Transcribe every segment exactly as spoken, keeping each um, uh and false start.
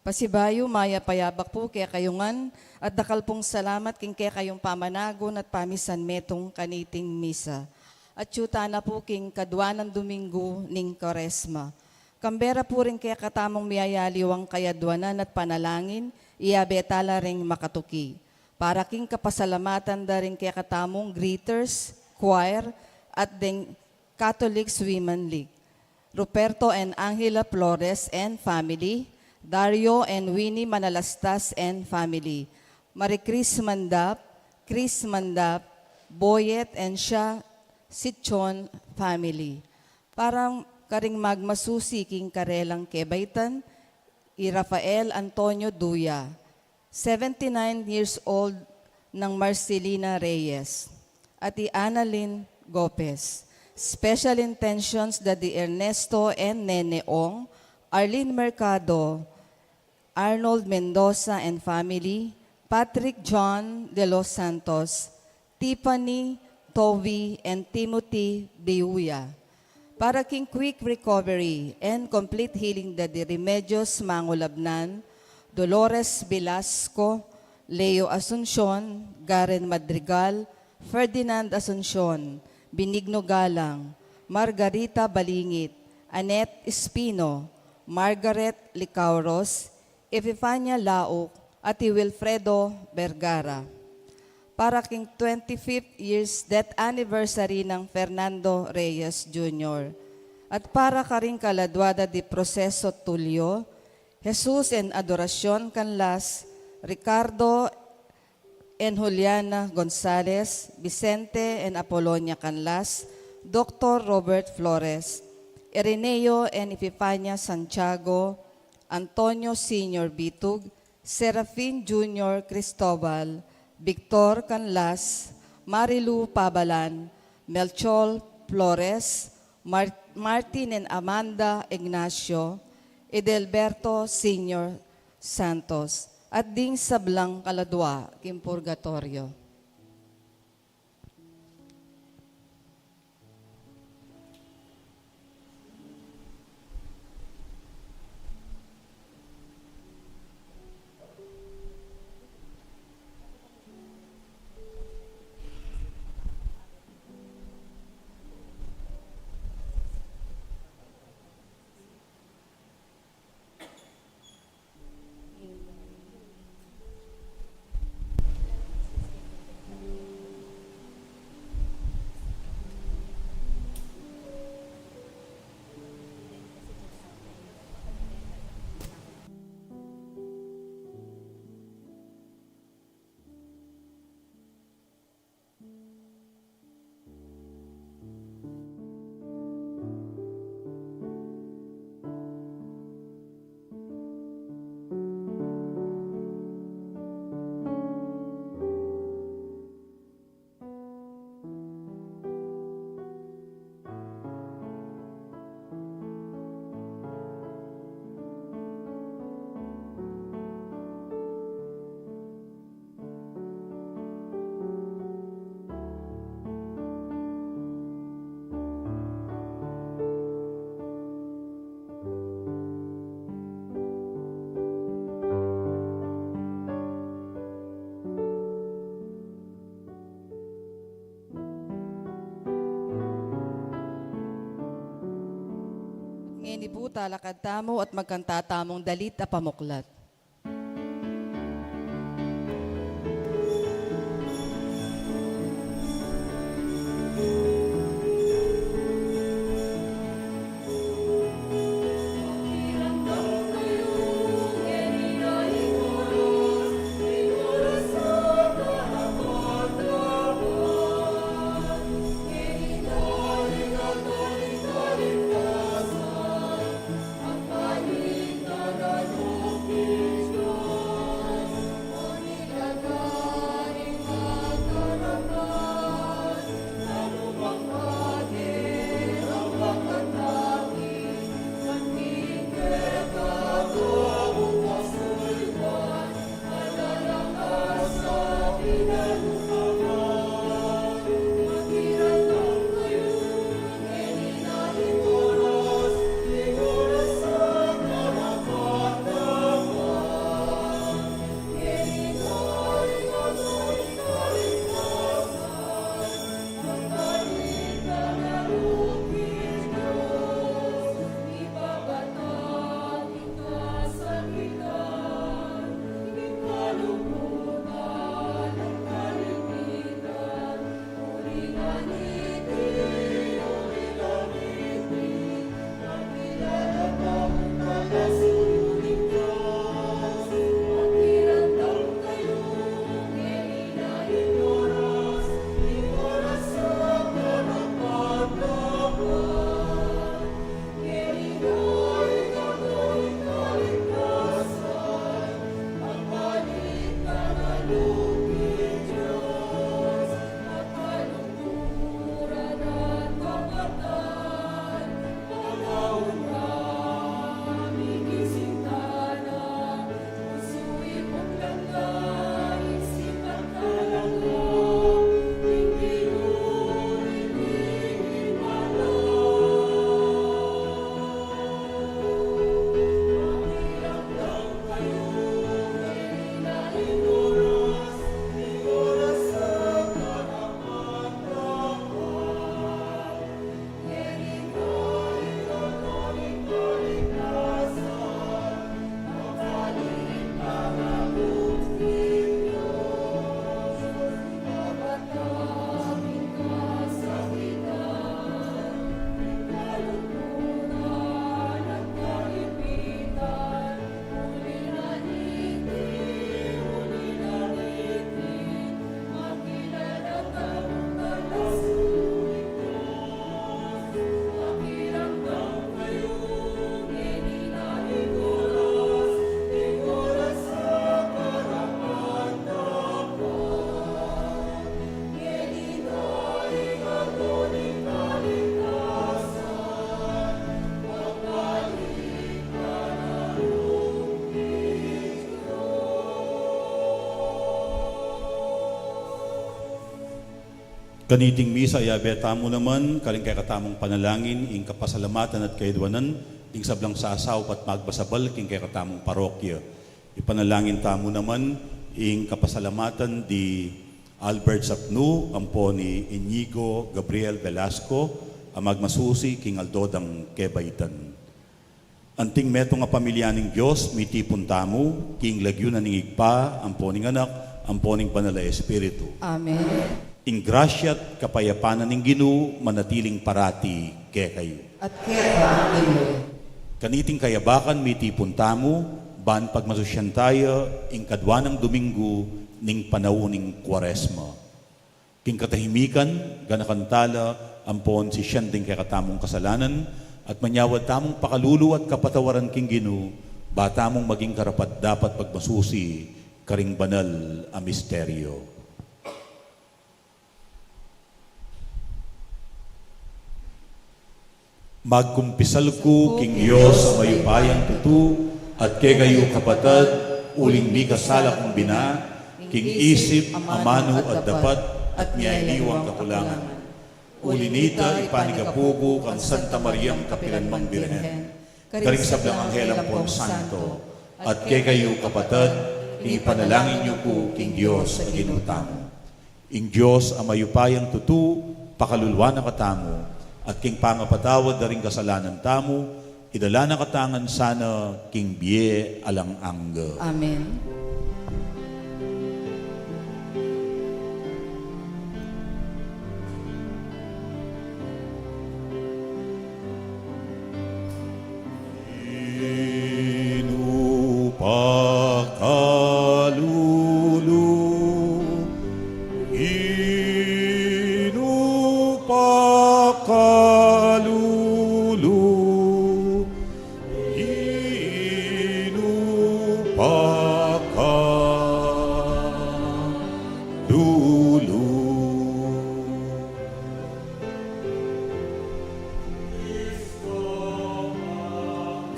Pasibayu, mayap a yabak pu kekayu ngan, at dakal pung salamat king kekayung pamanagun at pamisan metung kaniting misa. At yu tana pu king kaduanan Domingo ning Kuaresma. Kambe ra pu ring kekatamung miyayaliwang kayadwanan at panalangin, iyabe tala ring makatuki. Para king kapasalamatan da ring kekatamung greeters, choir, at deng Catholics Women League. Ruperto and Angela Flores and family, Dario and Winnie Manalastas and family, Marie Chris Mandap, Chris Mandap, Boyet and Sha Sichon family. Para karing magmasusi king karelang kebaitan, i Rafael Antonio Duya, seventy-nine years old, nang Marcelina Reyes, at i Annalyn Gopez. Special intentions da di Ernesto and Nene Ong, Arlene Mercado, Arnold Mendoza and family, Patrick John de los Santos, Tiffany, Toby, and Timothy Biuya. Para king quick recovery and complete healing da di Remedios Mangulabnan, Dolores Velasco, Leo Asuncion, Garen Madrigal, Ferdinand Asuncion, Benigno Galang, Margarita Balingit, Annette Espino, Margaret Licauros, Epifania Lauk, at i Wilfredo Vergara. Para king twenty-fifth years death anniversary nang Fernando Reyes Junior. At para karing kaladua da di Proceso Tulio, Jesus en Adoracion Canlas, Ricardo and Juliana Gonzalez, Vicente and Apolonia Canlas, Doctor Robert Flores, Ireneo and Epifania Santiago, Antonio Senior Bitug, Serafin Junior Cristobal, Victor Canlas, Marilu Pabalan, Melchor Flores, Mar-, Martin and Amanda Ignacio, Edelberto Senior Santos, at ding sablang kaladua king purgatoryo. Ngeni pu, talakad tamu at magkanta tamung dalit a pamuklat. Kaniting misa, iyabe tamu naman karing kekatamung panalangin ing kapasalamatan at kayadwanan ding sablang sasaup at magbasabal king kekatamung parokya. Ipanalangin tamu naman ing kapasalamatan di Albert Sapnu ampon ni Inigo Gabriel Velasco a magmasusi king aldo dang kebaitan. Anting metung a pamilya ning Dios, mitipun tamu king lagyu na ning Ibpa, ampo ning Anak, ampo ning Banal a Espiritu. Amen. Ing grasya at kapayapan na ning Ginu manatiling parati kekayu. At keka mu rin. Kaniting kayabakan mitipun tamu, ban pagmasusian taya ing kadwa nang Domingo ning panaun ning Kuaresma. King katahimikan, ganakan tala ampon sisian ding kekatamung kasalanan, at manyawad tamung pakalulu at kapatawaran king Ginu, ba tamung maging karapat-dapat pagmasusi karing banal a misteryo. Magkumpisal ku king Dios a mayupayang tutu, at kekayu kapatad, uling mikasala kung bina, king isip, amanu at dapat, at miyaliwang kakulangan. Uli nita, ipanigapu ku kang Santa Mariang kapilanmang Birhen, karing sablang anghel ampon santo, at kekayu kapatad, ipanalangin yu ku king Dios a Ginu tamu. Ing Dios a mayupayang tutu, pakaluluan na katamu, at king pangapatawad da ring kasalanan tamu, idala na katamu ngan sana king bie alang angga. Amen. Ginu pakalulu, Ginu pakalulu, Ginu pakalulu.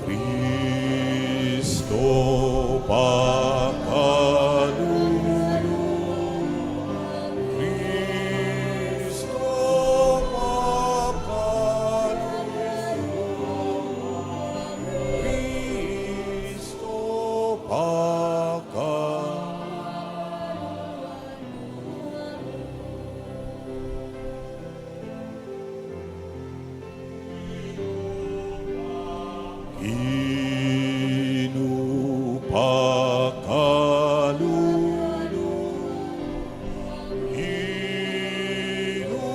Kristo pakalulu, Kristo pakalulu, Kristo pakalulu. Ginu pakalulu, Ginu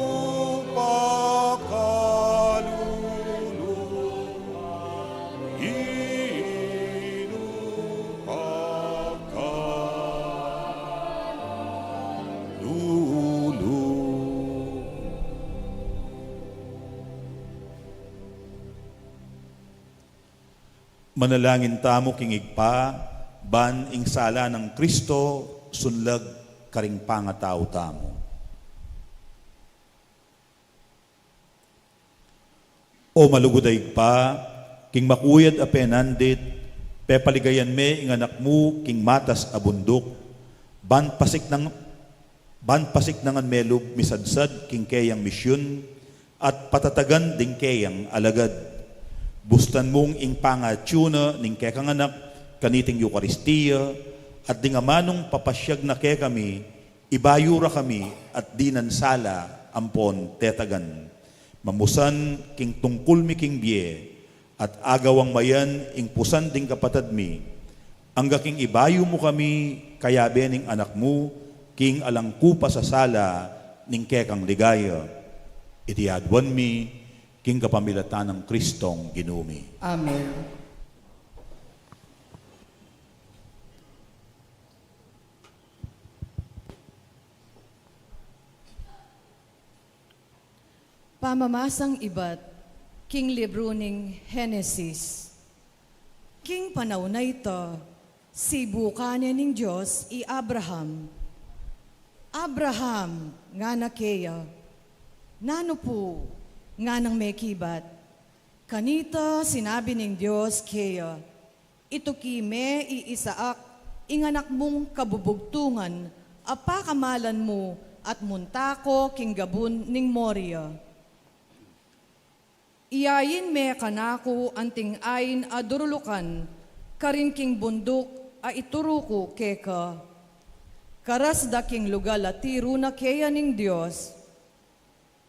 pakalulu, Ginu pakalulu. Manalangin tamu king Ibpa, ban ing sala nang Kristo sunlag karing pangatau tamu. O malugud a Ibpa, king makuyad a penandit, pepaligayan me ing Anak mu king matas a bunduk, ban pasiknang, ban pasiknangan me lub misadsad king keyang misyun, at patatagan ding keyang alagad. Bustan mung ing pangatyu na ning kekang Anak kaniting Eukaristia, at ding amanung papasyag na kekami, ibayu ra kami at dinan sala ampon tetagan. Mamusan king tungkul mi king bie, at agawang mayan ing pusan ding kapatad mi, angga king ibayu mu kami kayabe ning Anak mu, king alang kupas a sala ning kekang ligaya. Iti aduan mi king kapamilatan nang Kristong Ginu mi. Amen. Pamamasang ibat king libru ning Henesis. King panaun a ita, sibukan ne ning Dios i Abraham. "Abraham," ngana keya. "Nanu pu?" nganang mekibat. Kanita sinabi ning Dios keya, "Ituki me i Isaac, ing anak mung kabubugtungan, a pakamalan mu at munta ko king gabun ning Moria. Iyain me kanaku anting ain a durulukan, karin king bunduk a ituru ku keka. Karas da king lugal a tiru na keya ning Dios.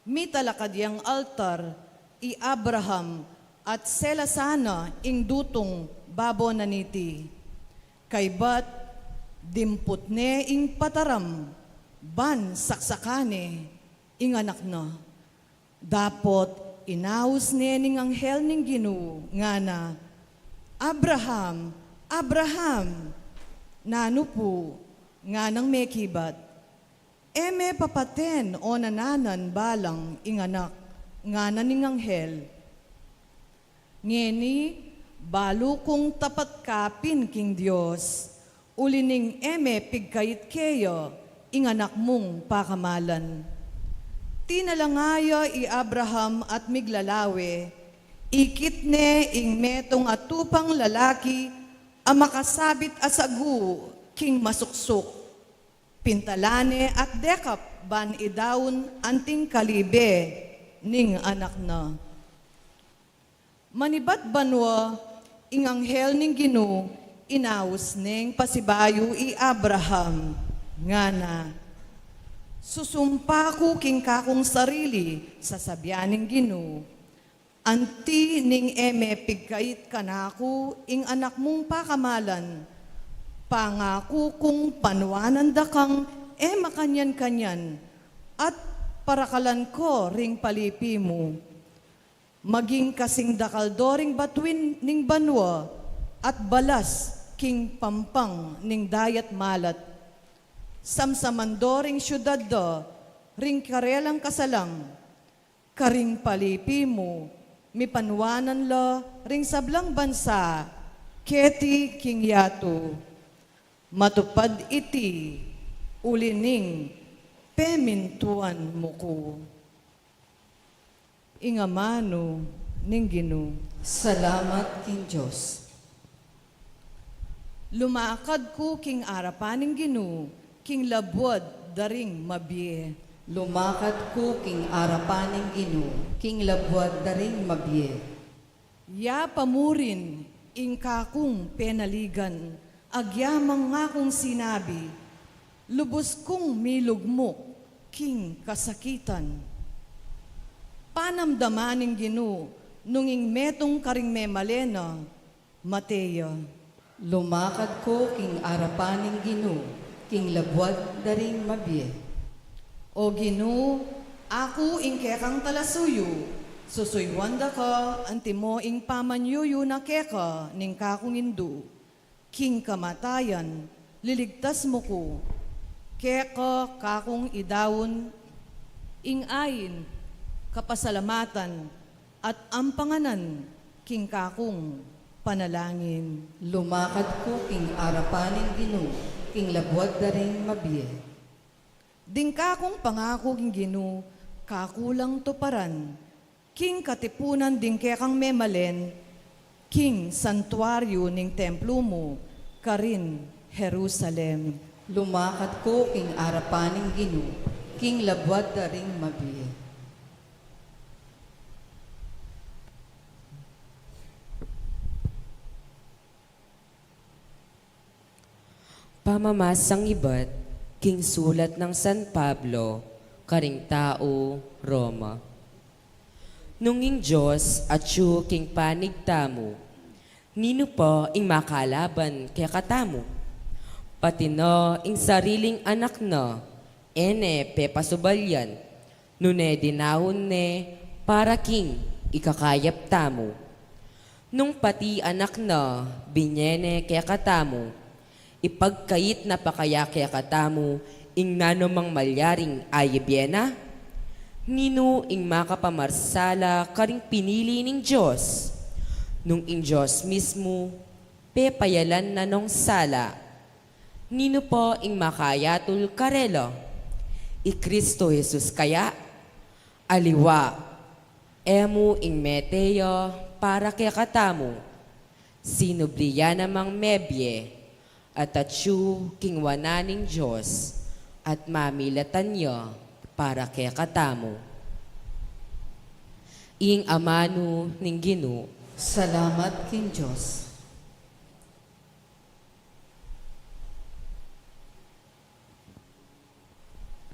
Mitalakad yang altar i Abraham at selasan na ing dutung babo na niti. Kaybat dimput ne ing pataram ban saksakan ne ing anak na. Dapot inaus ne ning anghel ning Ginu, ngana, "Abraham, Abraham!" "Nanu pu?" nganang mekibat. "E me papaten o nananan balang ing anak," ngana ning anghel. "Ngeni, balu kung tapat ka pin king Dios, uli ning e me pigkait keya ing anak mung pakamalan." Tinalanga ya i Abraham at miglalawe, ikit ne ing metung a tupang lalaki a makasabit a sagu king masuksuk. Pintalan ne at dekap ban idaun anting kalibe ning anak na. Manibat banua, ing anghel ning Ginu inaus neng pasibayu i Abraham, ngana, "Susumpa ku king kakung sarili," sasabian ning Ginu, "anti ning e me pigkait kanaku ing anak mung pakamalan, pangaku kung panuanan da kang e makanyan-kanyan, at parakalan ko ring palipi mu. Maging kasing dakal do ring batuin ning banua at balas king pampang ning dayat malat. Samsaman do ring siudad da ring karelang kasalang. Karing palipi mu, mipanuanan la ring sablang bansa keti king yatu. Matupad iti uli ning pemintuan mu ku." Ing amanu ning Ginu. Salamat king Dios. Lumakad ku king arapan ning Ginu, king labuad da ring mabie. Lumakad ku king arapan ning Ginu, king labuad da ring mabie. Ya pa murin ing kakung penaligan, agyamang ngakung sinabi, lubus kung milugmuk king kasakitan. Panamdaman ning Ginu, nung ing metung karing memalen na, mate ya. Lumakad ku king arapan ning Ginu, king labuad da ring mabie. O Ginu, aku ing kekang talasuyu, susuyuan da ka antimo ing pamanyuyu na keka ning kakung indu. King kamatayan, liligtas mu ku. Keka kakung idaun ing ain kapasalamatan at ampanganan king kakung panalangin. Lumakad ku king arapan ning Ginu, king labuad da ring mabie. Ding kakung pangaku king Ginu, kaku lang tuparan, king katipunan ding kekang memalen, king santuaryu ning templu mu, karin Jerusalem. Lumakad ku king arapan ning Ginu, king labuad da ring mabie. Pamamasang ibat king sulat nang San Pablo karing tau Roma. Nung ing Dios atyu king panig tamu, ninu pa ing makalaban kekatamu? Pati na ing sariling anak na, e ne pepasubalyan, nune dinaun ne para king ikakayap tamu. Nung pati anak na binye ne kekatamu, ipagkait na pa kaya kekatamu ing nanumang malyaring ayibye na? Ninu ing makapamarsala karing pinili ning Dios? Nung ing Dios mismu pepayalan na nong sala, ninu pa ing makayatul karela? I Kristo Jesus kaya? Aliwa, e mu ing mete ya para kekatamu, sinubli ya namang mebie, at atyu king wanan ning Dios, at mamilatan ya para kekatamu. Ing amanu ning Ginu. Salamat king Dios.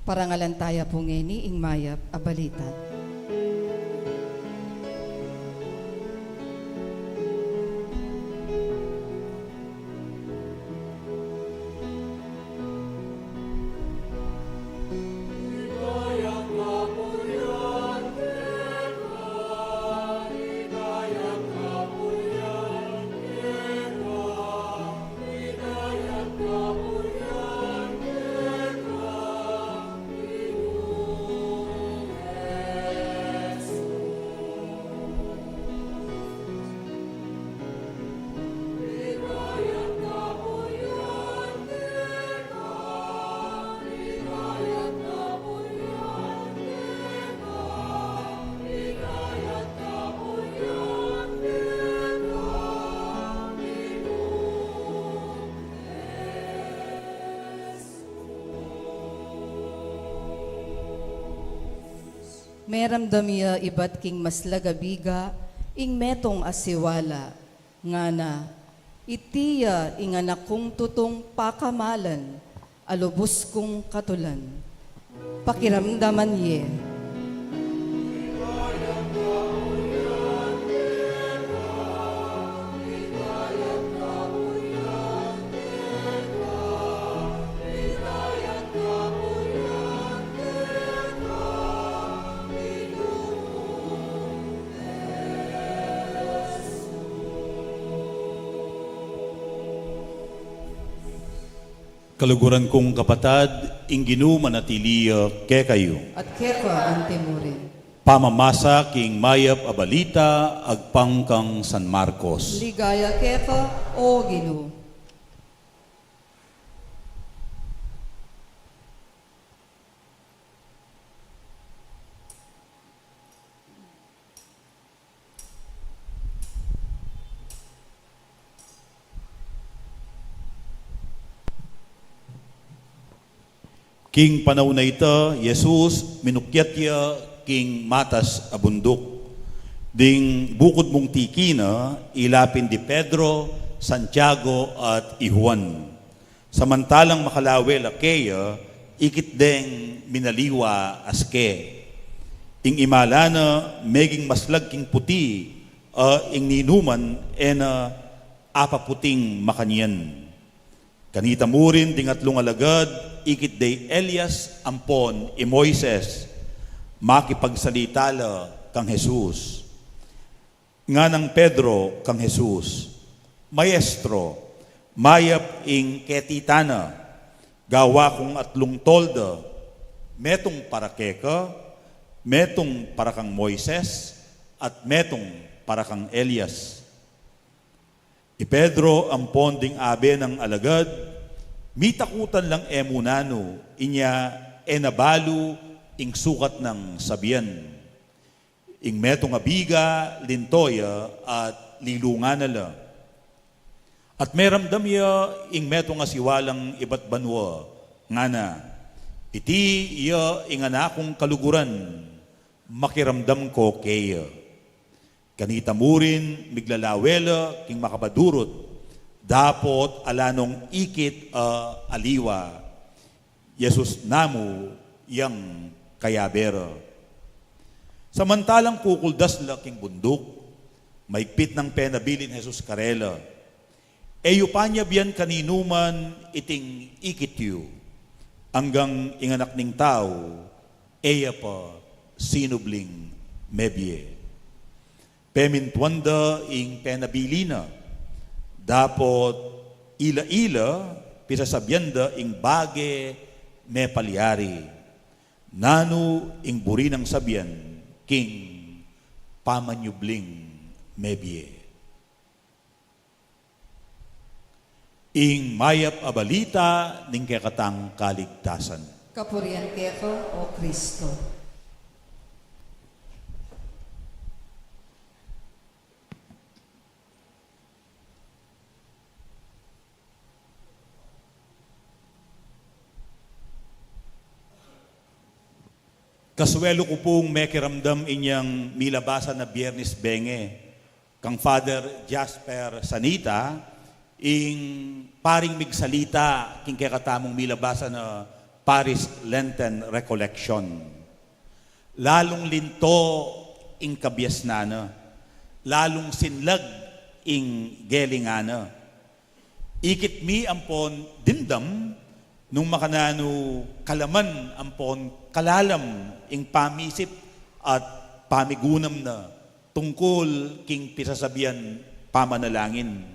Parangalan taya pu ngeni ing mayap a balita. Meramdam ya ibat king maslag a biga ing metung a siwala, ngana, "Iti ya ing Anak kung tutung pakamalan, a lubus kung katulan." Pakiramdaman ye. Kaluguran kung kapatad, ing Ginu manatili ya kekayu. At keka antimurin. Pamamasa king mayap a balita agpang kang San Marcos. Ligaya keka, O Ginu. King panaun a ita, Jesus minukyat ya king matas a bunduk. Ding bukud mung tiki na, ila pin di Pedro, Santiago, at i Juan. Samantalang makalawe la keya, ikit deng minaliwa a ske. Ing imala na meging maslag king puti, a ing ninuman e na apaputing makanyan. Kanita mu rin ding atlung alagad, ikit de i Elias ampon i Moises, makipagsalita la kang Jesus. Nganang Pedro kang Jesus, "Maestro, mayap ing ketita na, gawa kung atlung tolda, metung para keka, metung para kang Moises, at metung para kang Elias." I Pedro ampon ding abe nang alagad, mitakutan lang e mu nanu, inya e na balu ing sukat nang sabian. Ing metung a biga, linto ya at lilungan na la. At meramdam ya ing metung a siwalang ibat banua, ngana, "Iti ya ing Anak kung kaluguran, makiramdam ko keya." Kanita mu rin miglalawe la king makapadurut, dapot ala nong ikit a aliwa. Jesus namu yang kayabe ra. Samantalang kukuldas la king bunduk, maigpit nang penabilin Jesus karela, "E yu pa nyabian kaninuman iting ikit yu, anggang ing Anak ning Tau, e ya pa sinubling mebie." Pemintuan da ing penabilin na, dapot ila-ila pisasabian da ing bage mepalyari. Nanu ing buri nang sabian king pamanyubling mebie? Ing mayap a balita ning kekatang kaligtasan. Kapurian keka, O Kristo. Kasuelu ku pung mekiramdam inyang milabasan a Biernes Bengi kang Father Jasper Sanita, ing paring migsalita king kekatamung milabasan a Paris Lenten Recollection. Lalung linto ing kabiasnan na, lalung sinlag ing gelingan na. Ikit mi ampon dimdam nung makananu kalaman ampon kalalam ing pamisip at pamigunam na tungkul king pisasabian pamanalangin.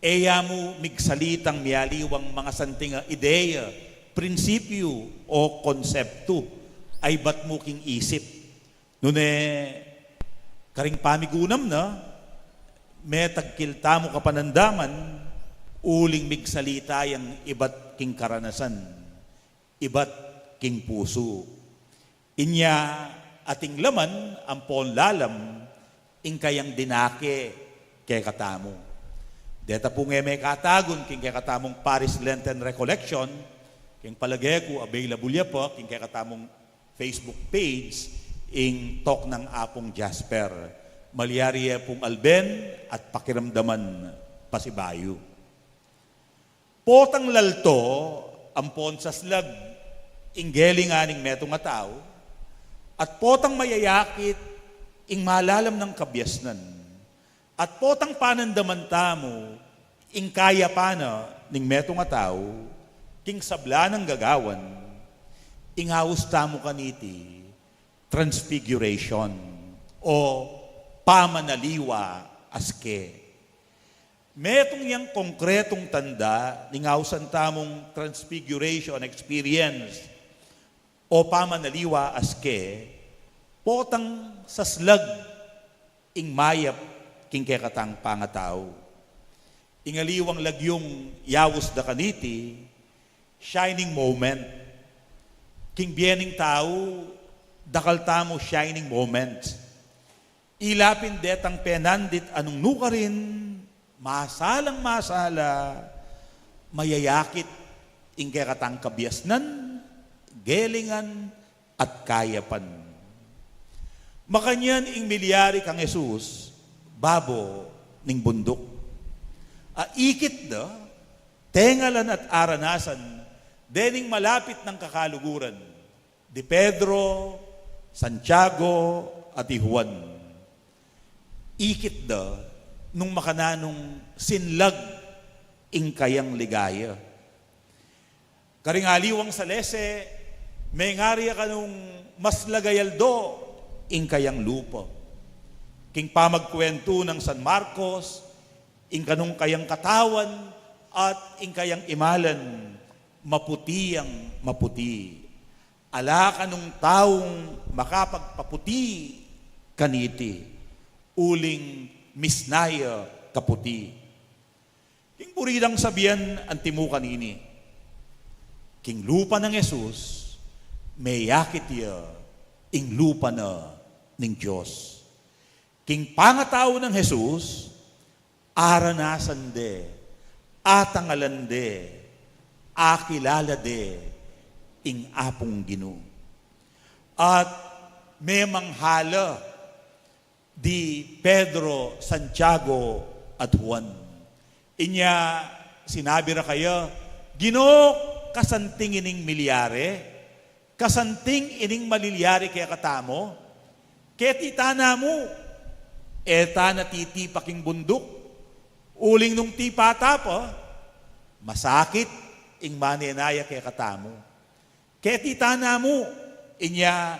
E ya mu migsalitang mialiwang mangasanting a ideya, prinsipyu o konseptu, aybat mu king isip. Nune, karing pamigunam na, metagkil tamu kapanandaman, uling migsalita yang ibat king karanasan, ibat king pusu. Inya ating laman ampon lalam ing kayang dinake kekatamu. Deta pung e me katagun king kekatamung Paris Lenten Recollection, king palage ku available ya pa king kekatamung Facebook page ing talk nang Apung Jasper. Malyari ya pung alben at pakiramdaman pasibayu. Potang lalto ampon saslag ing gelingan ning metung a tau, at potang mayayakit ing malalam nang kabiasnan, at potang panandaman tamu ing kayapan na ning metung a tau king sabla nang gagawan, ing aus tamu kaniti transfiguration o pamanaliwa aske. Metung yang konkretung tanda ning ausan tamung transfiguration experience o pamanaliwa aske, potang saslag ing mayap king kekatang pangatau. Ing aliwang lagyung yaus da kaniti, shining moment. King bie ning tau, dakal tamu shining moment. Ila pin detang penandit a nung nukarin, masalang masala, mayayakit ing kekatang kabiasnan, gelingan, at kayapan. Makanyan ing milyari kang Jesus babo ning bunduk. A ikit da, tengalan at aranasan dening malapit nang kakaluguran di Pedro, Santiago, at i Juan. Ikit da nung makananung sinlag ing kayang ligaya. Karing aliwang salese, mengari ya kanung mas lagay aldo ing kayang lupa. King pamagkuwentu nang San Marcos, ing kanung kayang katawan at ing kayang imalan, maputi yang maputi. Ala kanung taung makapagpaputi kaniti, uling misna ya kaputi. King buri dang sabian anti mu kanini, king lupa nang Jesus, meyakit ya ing lupa na ning Dios. King pangatau nang Jesus, aranasan de, atangalan de, akilala de ing Apung Ginu. At memang hala di Pedro, Santiago, at Juan. Inya sinabi ra kaya, Ginu, kasanting ining milyari, kasanting ining malilyari kekatamu, keti tana mu, e tana titipa king bunduk, uling nung tipa ta pa, masakit ing manenaya kekatamu. Keti tana mu, inya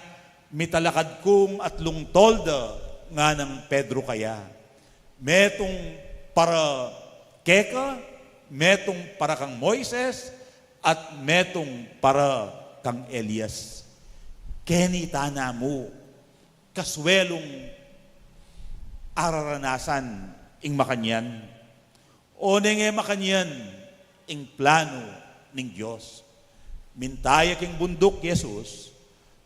mitalakad kung atlung tolda, nganang Pedro kaya. Metung para keka, metung para kang Moises, at metung para kang Elias. Keni tana mu, kasuelung araranasan ing makanyan. O neng e makanyan ing planu ning Dios. Minta ya king bunduk Jesus,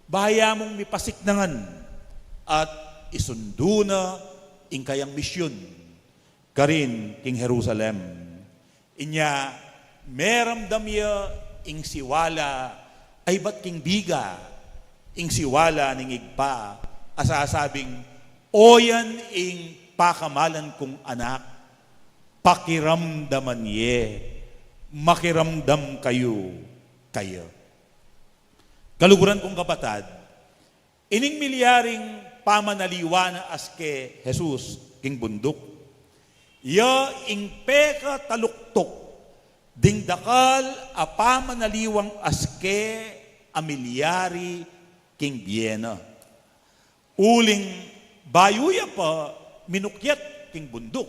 baya mung mipasiknangan at isundu na ing kayang misyun karin king Jerusalem. Inya meramdam ya ing siwala aybat king biga, ing siwala ning Ibpa a sasabing, "Oyan ing pakamalan kung anak, pakiramdaman ye, makiramdam kayu kaya." Kaluguran kung kapatad, ining milyaring pamanaliwa na aske Jesus king bunduk, ya ing pekataluktuk ding dakal a pamanaliwang aske a milyari king bie na. Uling bayu ya pa minukyat king bunduk,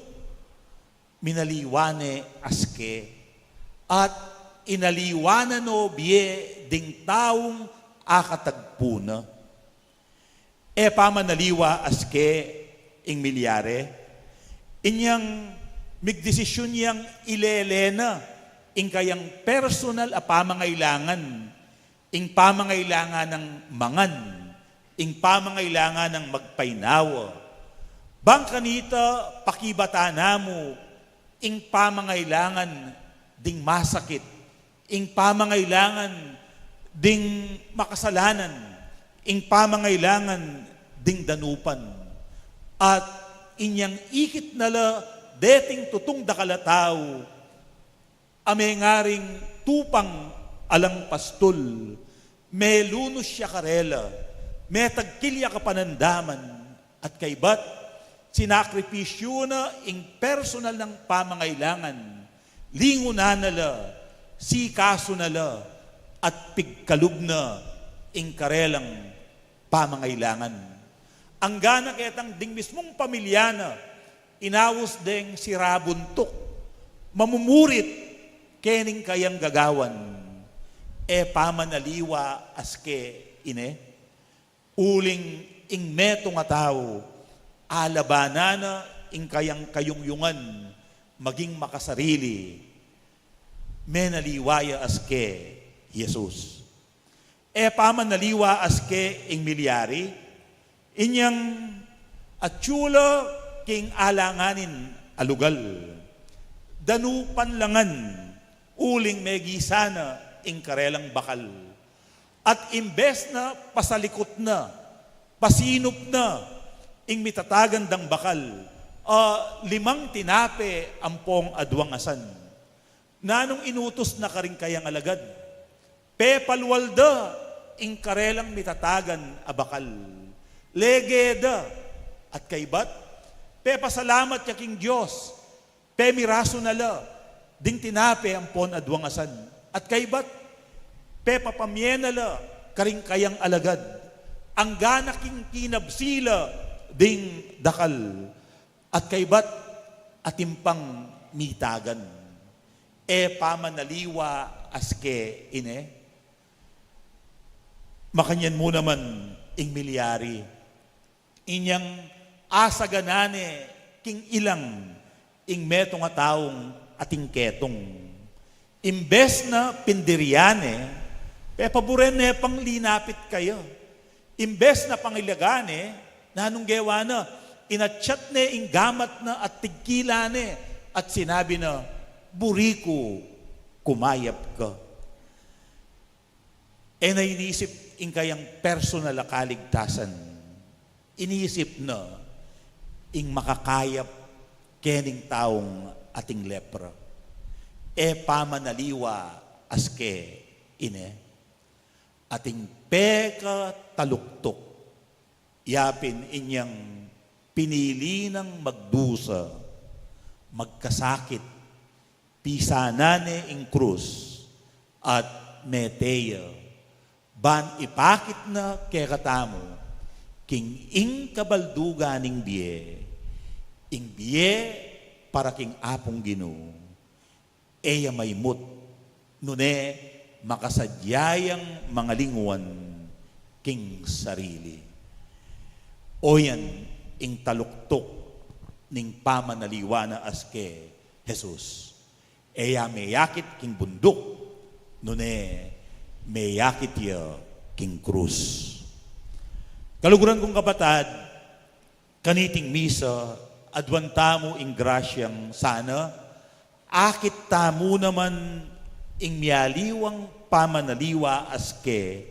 minaliwa ne aske, at inaliwa na no bie ding taung akatagpu na. E pamanaliwa aske ing milyari, inyang migdesisyun yang ilele na ing kayang personal a pamangailangan, ing pamangailangan nang mangan, ing pamangailangan nang magpainawa. Bang kanita pakibatan na mu ing pamangailangan ding masakit, ing pamangailangan ding makasalanan, ing pamangailangan ding danupan. At inyang ikit na la deting tutung dakal a tau, a mengaring tupang alang pastul, melunus ya karela, metagkil ya kapanandaman, at kaybat, sinakripisyu na ing personal nang pamangailangan, lingunan na la, sikasu na la, at pigkalub na ing karelang pamangailangan. Anggana ketang ding mismung pamilya na, inaus deng sira buntuk, mamumurit kening kayang gagawan, e pamanaliwa aske ine. Uling ing metung a tau, alabanan na ing kayang kayungyungan maging makasarili, menaliwa ya aske Jesus. E pamanaliwa aske ing milyari, inyang atyu la king alanganin a lugal, danupan la ngan, uling megisa na ing karelang bakal. At imbes na pasalikut na, pasinup na ing mitatagan dang bakal, a limang tinape ampong aduang asan. Nanung inutus na karing kayang alagad? Pepalwal da ing karelang mitatagan a bakal. Lege da, at kaybat, pepasalamat ya king Dios, pemirasu na la ding tinape ampon aduang asan, at kaybat, pepapamie na la karing kayang alagad, anggana king kinabsi la ding dakal, at kaybat, atin pang mitagan. E pamanaliwa aske ine. Makanyan mu naman ing milyari, inyang asagana ne king ilang ing metung a taung atin ketung. Imbes na pindirian ne, pepaburen ne pang linapit kaya. Imbes na pangilagan ne, nanung gewa na, inatyat ne ing gamat na at tigkilan ne, at sinabi na, "Buri ku, kumayap ka." E na inisip ing kayang personal a kaligtasan. Inisip na ing makakayap kening taung atin lepra. E pamanaliwa aske ine. Atin pekataluktuk, yapin inyang pinili nang magdusa, magkasakit, pisanan ne ing krus, at mete ya, ban ipakit na kekatamu king ing kabaldugan ning bie, ing bie para king Apung Ginu. E ya maimut, nune makasadya yang mangalinguan king sarili. Oyan ing taluktuk ning pamanaliwa na aske Jesus. E ya meyakit king bunduk, nune meyakit ya king krus. Kaluguran kung kapatad, kaniting misa, aduan tamu ing grasyang sana akit tamu naman ing mialiwang pamanaliwa aske,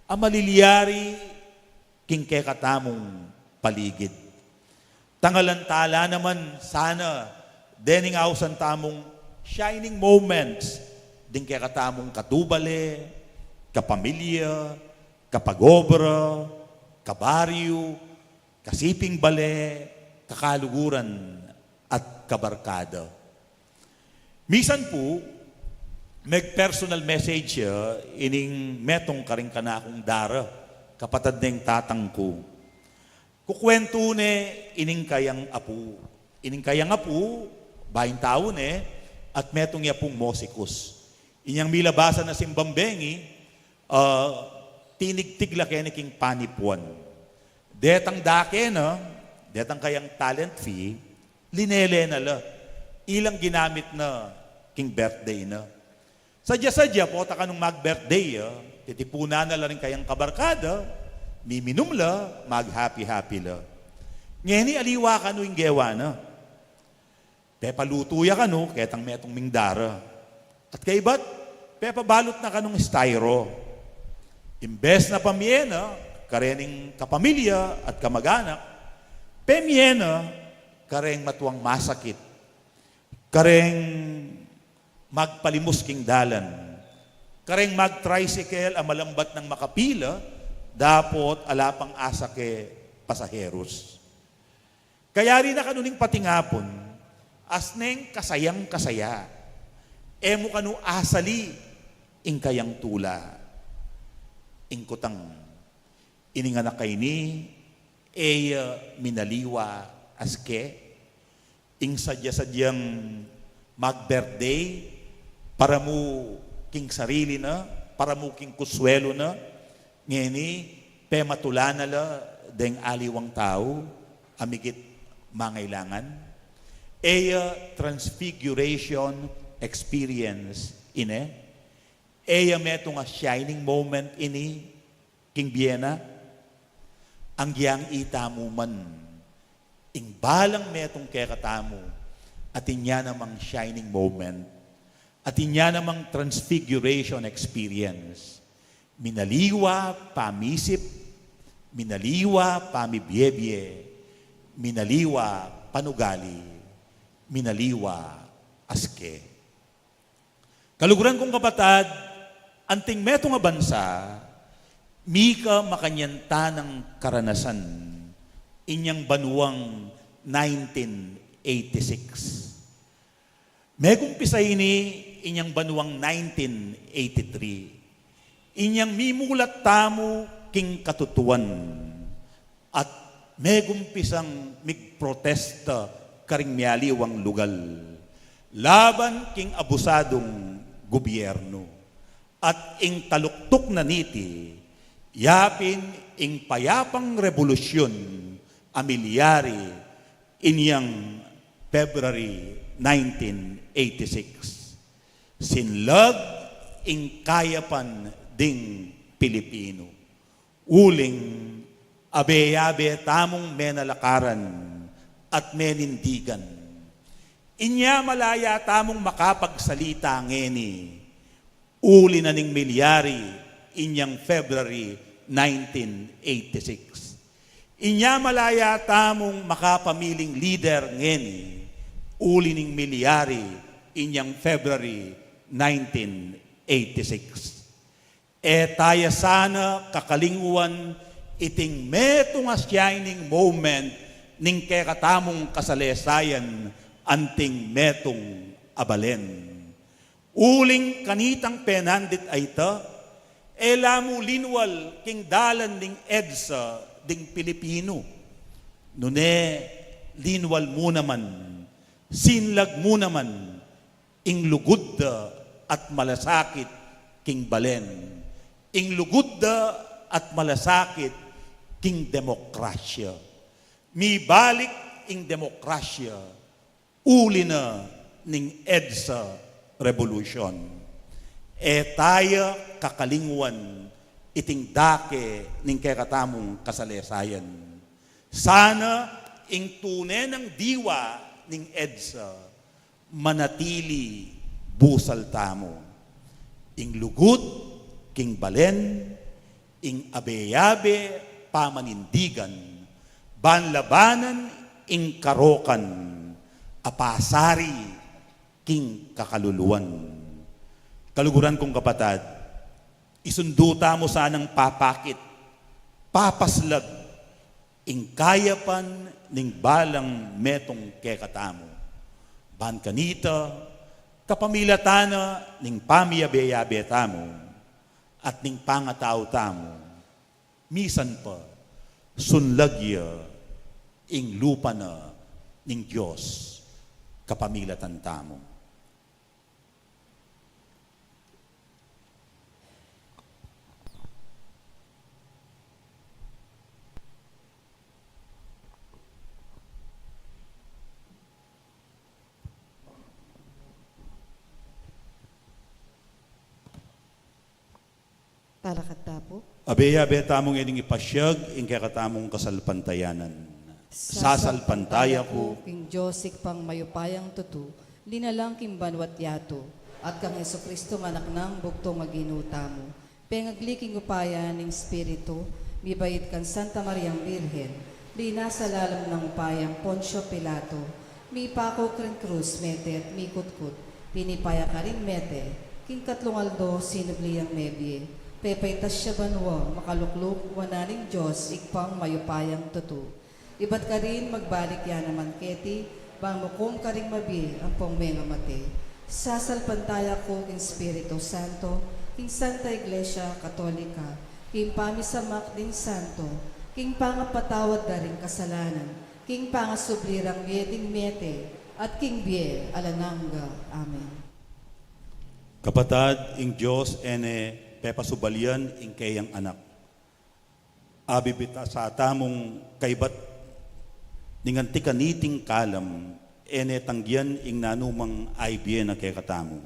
a malilyari king kekatamung paligid. Tangalan tala naman sana dening ausan tamung shining moments ding kekatamung katubale, kapamilya, kapagobra, kabaryu, kasiping bale, kakaluguran, at kabarkada. Misan pu, meg-personal message ya ining metung karing kanakung dara, kapatad neng tatang ku. Kukwentu ne ining kayang apu. Ining kayang apu, bayung tau ne, at metung ya pung musikus. Inyang milabasan na simbang bengi, ah, tinigtig la keni king panipuan. Detang dake na, detang kayang talent fee, linele na la. Ilang ginamit na king birthday na. Sadya-sadya, pota kanung mag-birthday, ah, titipunan na la ring kayang kabarkada, miminum la, mag-happy-happy la. Ngeni aliwa kanu ing gewa na. Pepalutu ya kanu, ketang metung ming dara. At kaybat, pepabalut na kanung styro. Imbes na pamie na karening kapamilya at kamag-anak, pemie na kareng matuang masakit, kareng magpalimus king dalan, kareng mag-tricycle a malambat nang makapila dapot ala pang asake pasaheros. Kayari na kanu ning patingapun, asneng kasayang-kasaya, e mu kanu asali ing kayang tula. Ing kutang, ining anak a ini, e ya minaliwa aske, ing sadya-sadyang mag-birthday, para mu king sarili na, para mu king kuswelu na, ngeni, pematula na la deng aliwang tau a migit mangailangan. E ya transfiguration experience ini, e ya metung a shining moment ini king bie na, anggyang itamu man, ing balang metung kekatamu, atin ya namang shining moment, atin ya namang transfiguration experience. Minaliwa pamisip, minaliwa pamibiebie, minaliwa panugali, minaliwa aske. Kaluguran kung kapatad, anting metung a bansa, mika makanyan tanang karanasan inyang banuang nineteen eighty-six. Megumpisa ini inyang banuang nineteen eighty-three. Inyang mimulat tamu king katutuan at megumpisang migprotesta karing mialiwang lugal laban king abusadung gubyernu. At ing taluktuk na niti, yapin ing payapang rebolusyun a milyari inyang February nineteen eighty-six. Sinlag ing kayapan ding Pilipinu. Uling abe-abe tamung menalakaran at menindigan. Inya malaya tamung makapagsalita ngeni, uli na ning milyari inyang February nineteen eighty-six. Inya malaya tamung makapamiling lider ngeni, uli ning milyari inyang February nineteen eighty-six. E taya sana kakalingwan iting metung a shining moment ning kekatamung kasalesayan, anting metung a balen. Uling kanitang penandit a ita, e la mu linwal king dalan ning EDSA ding Pilipinu. Nune linwal mu naman, sinlag mu naman, ing lugud da at malasakit king balen, ing lugud da at malasakit king demokrasya. Mibalik ing demokrasya, uli na ning EDSA revolution. E taya kakalingwan iting dake ning kekatamung kasalesayan. Sana ing tune nang diwa ning EDSA manatili busal tamu. Ing lugud king balen, ing abe-abe pamanindigan, ban labanan ing karokan a pasari king kakaluluan. Kaluguran kung kapatad, isundu tamu sanang papakit, papaslag, ing kayapan ning balang metung kekatamu. Ban kanita, kapamilatan na ning pamiyabe-yabe tamu at ning pangatau tamu, misan pa, sunlag ya ing lupa na ning Dios kapamilatan tamu. Talakad ta pu. Abe-abe tamu ngening ipasyag ing kekatamung kasalpantayanan. Sasalpantaya ku king Dios Ibpang mayupayang tutu, linalang king banua't yatu, at kang Jesucristo a Anak nang bugtung a Ginu tamu, pengagli king upaya ning Espiritu, mibait kang Santa Mariang Birhen, linasa lalam nang upayang Poncio Pilato, mipaku karing krus, mete at mikutkut, pinipa ya karing mete, king katlung aldo sinubli yang mebie, pepaitas ya banua, makalukluk wanan ning Dios Ibpang mayupayang tutu. Ibat karin magbalik ya naman keti, ban mukum karing mabie ampong mengamate. Sasalpantaya ku king Espiritu Santo, king Santa Iglesia Katolika, king pamisamak ding santo, king pangapatawad da ring kasalanan, king pangasubli rang mie ding mete, at king bie alang angga. Amen. Kapatad, ing Dios e ne pepasubalian ing keyang anak. Abibitasa tamung kaybat ning anti kaniting kalam, e ne tanggian ing nanumang aibie na kekatamu.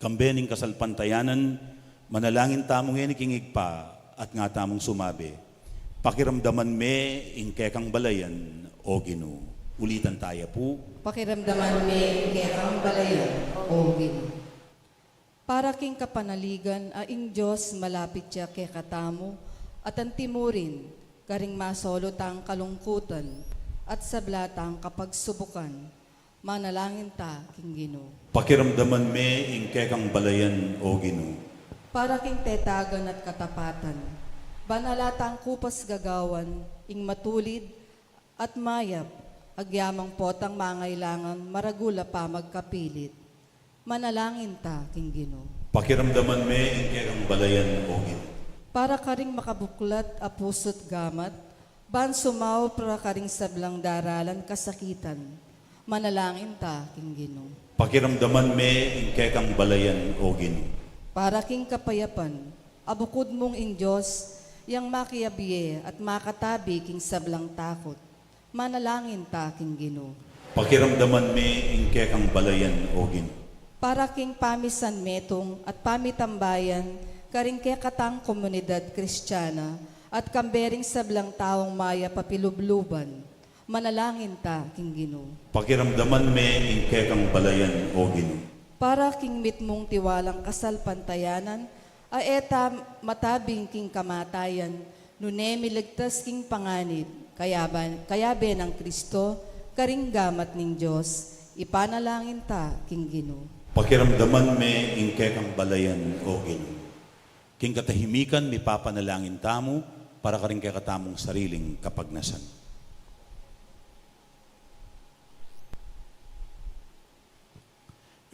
Kambe ning kasalpantayanan, manalangin tamu ngeni king Ibpa at nga tamung sumabi, pakiramdaman me ing kekang balayan, O Ginu. Ulitan taya pu. Pakiramdaman me ing kekang balayan, O Ginu. Para king kapanaligan a ing Dios malapit ya kekatamu, at antimurin karing masolu tang kalungkutan at sabla tang kapagsubukan, manalangin ta king Ginu. Pakiramdaman me ing kekang balayan, O Ginu. Para king tetagan at katapatan, ban ala tang kupas gagawan ing matulid at mayap, agyamang potang mangailangan maragul a pamagkapilit, manalangin ta king Ginu. Pakiramdaman me ing kekang balayan, O Ginu. Para karing makabuklat a pusu't gamat, ban sumaup ra karing sablang daralan kasakitan, manalangin ta king Ginu. Pakiramdaman me ing kekang balayan, O Ginu. Para king kapayapan, a bukud mung ing Dios yang makiabie at makatabi king sablang takut, manalangin ta king Ginu. Pakiramdaman me ing kekang balayan, O Ginu. Para king pamisanmetung at pamitambayan karing kekatang komunidad Kristiana at kambe ring sablang taung mayap a pilubluban, manalangin ta king Ginu. Pakiramdaman me ing kekang balayan, O Ginu. Para king mitmung tiwalang kasalpantayanan a e ta matabing king kamatayan, nune miligtas king panganib, kayabe, kayabe nang Kristo karing gamat ning Dios, ipanalangin ta king Ginu. Pakiramdaman me ing kekang balayan, O Ginu. King katahimikan mipapanalangin tamu para karing kekatamung sariling kapagnasan.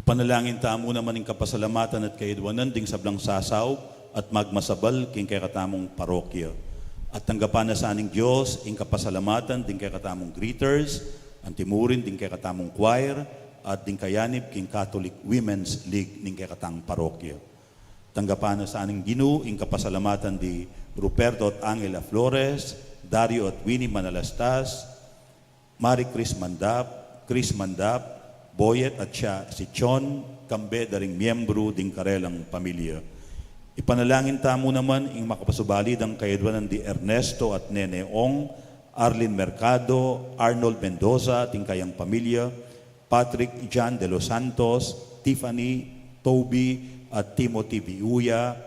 Ipanalangin tamu naman ing kapasalamatan at kayadwanan ding sablang sasaup at magmasabal king kekatamung parokya. At tanggapan na sa ning Dios ing kapasalamatan ding kekatamung greeters, antimurin ding kekatamung choir, at ding kayanib king Catholic Women's League ning kekatang parokya. Tanggapan na sa ning Ginu ing kapasalamatan di Ruperto at Angela Flores, Dario at Winnie Manalastas, Mari Chris Mandap, Chris Mandap, Boyet at siya si Chon, kambe da ring miyembru ding karelang pamilya. Ipanalangin tamu naman ing makapasubali dang kayadwanan di Ernesto at Nene Ong, Arlene Mercado, Arnold Mendoza, ding kayang pamilya, Patrick John De Los Santos, Tiffany, Toby, at Timothy Viuya,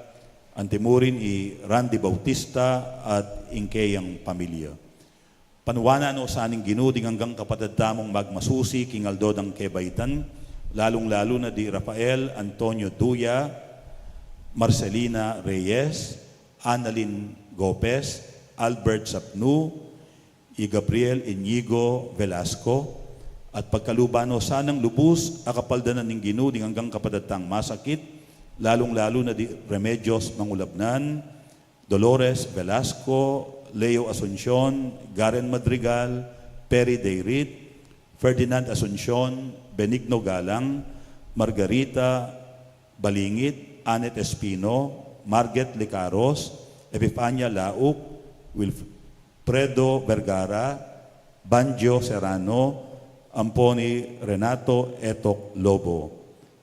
Antimurin i Randy Bautista at ing keyang pamilya. Panuanan no sa ning Ginu ding anggang kapatad tamung magmasusi king aldo dang kebaitan, lalung-lalu na di Rafael Antonio Duya, Marcelina Reyes, Annalyn Gopez, Albert Sapnu, i Gabriel Inigo Velasco, at pagkaluban no sanang lubus a kapaldanan ning Ginu ding anggang kapatad tang masakit, lalung-lalu na di Remedios Mangulabnan, Dolores Velasco, Leo Asuncion, Garen Madrigal, Perry Dayrit, Ferdinand Asuncion, Benigno Galang, Margarita Balingit, Annette Espino, Marget Licaros, Epifania Lauc, Wilfredo Vergara, Banjo Serrano, ampon i Renato Etok Lobo.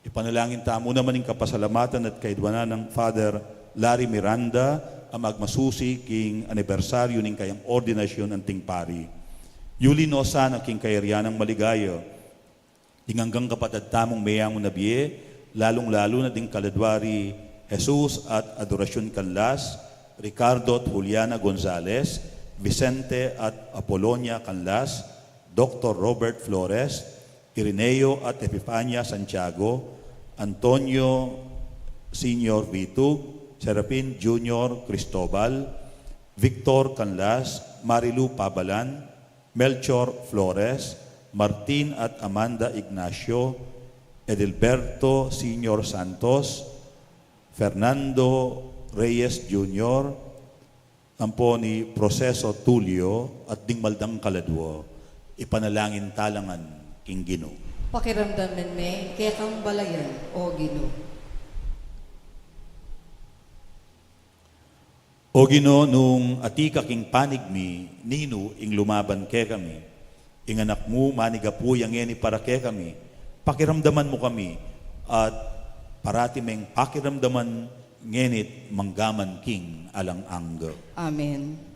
Ipanalangin tamu naman ing kapasalamatan at kaidwanan nang Father Larry Miranda a magmasusi king anibersaryu ning kayang ordinasyun anting pari. Yuli no sana king kayarian nang maligaya ding anggang kapatad tamung meyangu na bie, lalung-lalu na ding kaladwa ri Jesus at Adoracion Canlas, Ricardo at Juliana Gonzalez, Vicente at Apolonia Canlas, Doktor Robert Flores, Ireneo at Epifania Santiago, Antonio Senior Vitug, Serafin Junior Cristobal, Victor Canlas, Marilu Pabalan, Melchor Flores, Martin at Amanda Ignacio, Edilberto Senior Santos, Fernando Reyes Junior, ampon i Proceso Tulio at ding maldang kaladwa. Ipanalangin ta la ngan king Ginu. Pakiramdaman me ing kekang balayan, O Ginu. O Ginu, nung atiu ka king panig mi, ninu ing lumaban kekami? Ing Anak mu manigapu ya ngeni para kekami. Pakiramdaman mu kami, at parati meng pakiramdaman ngeni't manggaman king alang angga. Amen.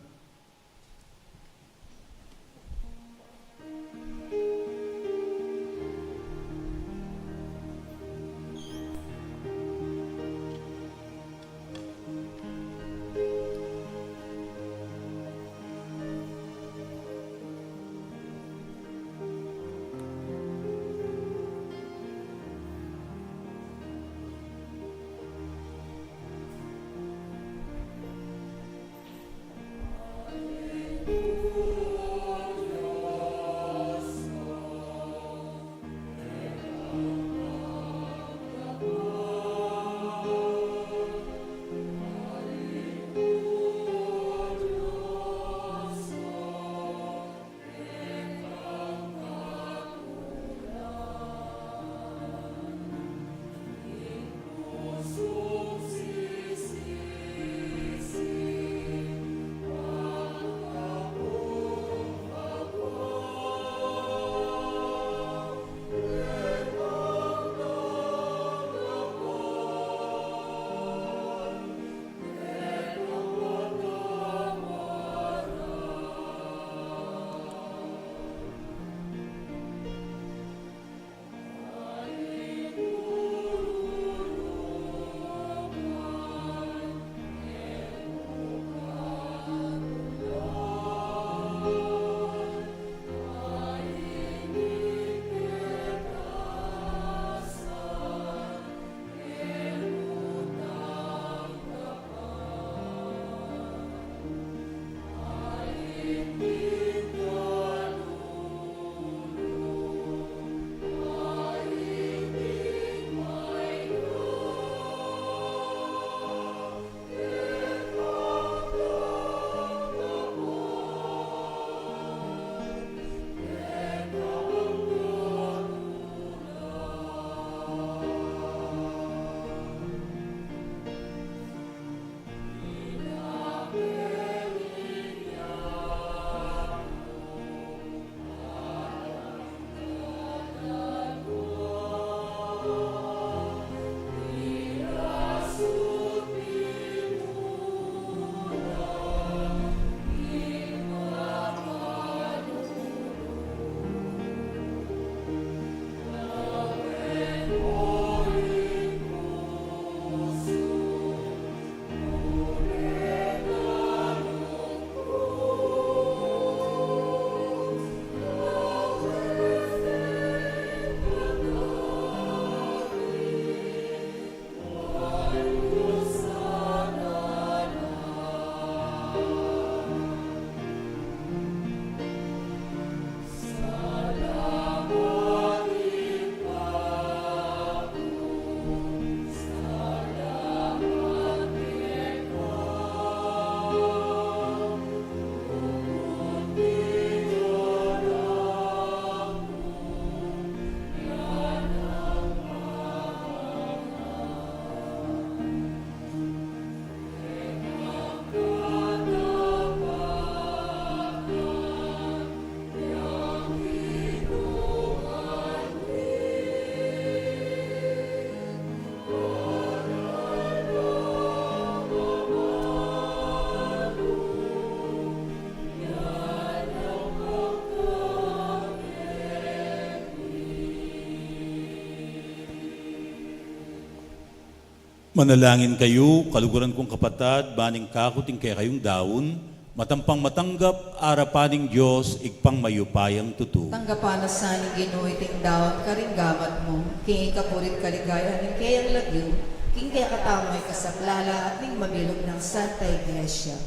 Manalangin kayu, kaluguran kung kapatad, ban ing kaku at ing kekayung daun, matampang matanggap arapan ning Dios, Ibpang mayupayang tutu. Tanggapan na sa ning Ginu iting daun karing gamat mu, king ikapuri't kaligayan ning keyang lagyu, king kekatamung kasaplalan at ning mabilug nang Santa Iglesia.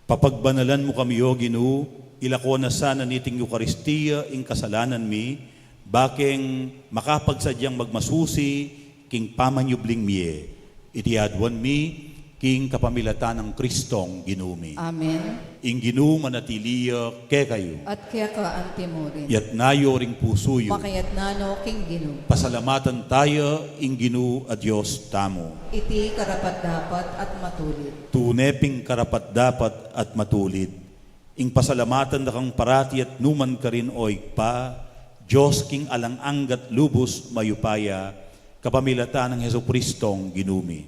Papagbanalan mu kami, O Ginu, ilako na sana niting Eukaristia ing kasalanan mi, bakeng makapagsadyang magmasusi king pamanyubling mie. Iti aduan mi king kapamilatan nang Kristong Ginu mi. Amen. Ing Ginu manatili ya kekayu. At keka antimurin. Iyatas yu ring pusu yu. Makayatas no king Ginu. Pasalamatan taya ing Ginu a Dios tamu. Iti karapat-dapat at matulid. Tune pin karapat-dapat at matulid. Ing pasalamatan da kang parati at nukarin man, O Ibpa, Dios king alang angga at lubus mayupaya, kapamilatan nang Jesukristong Ginu mi.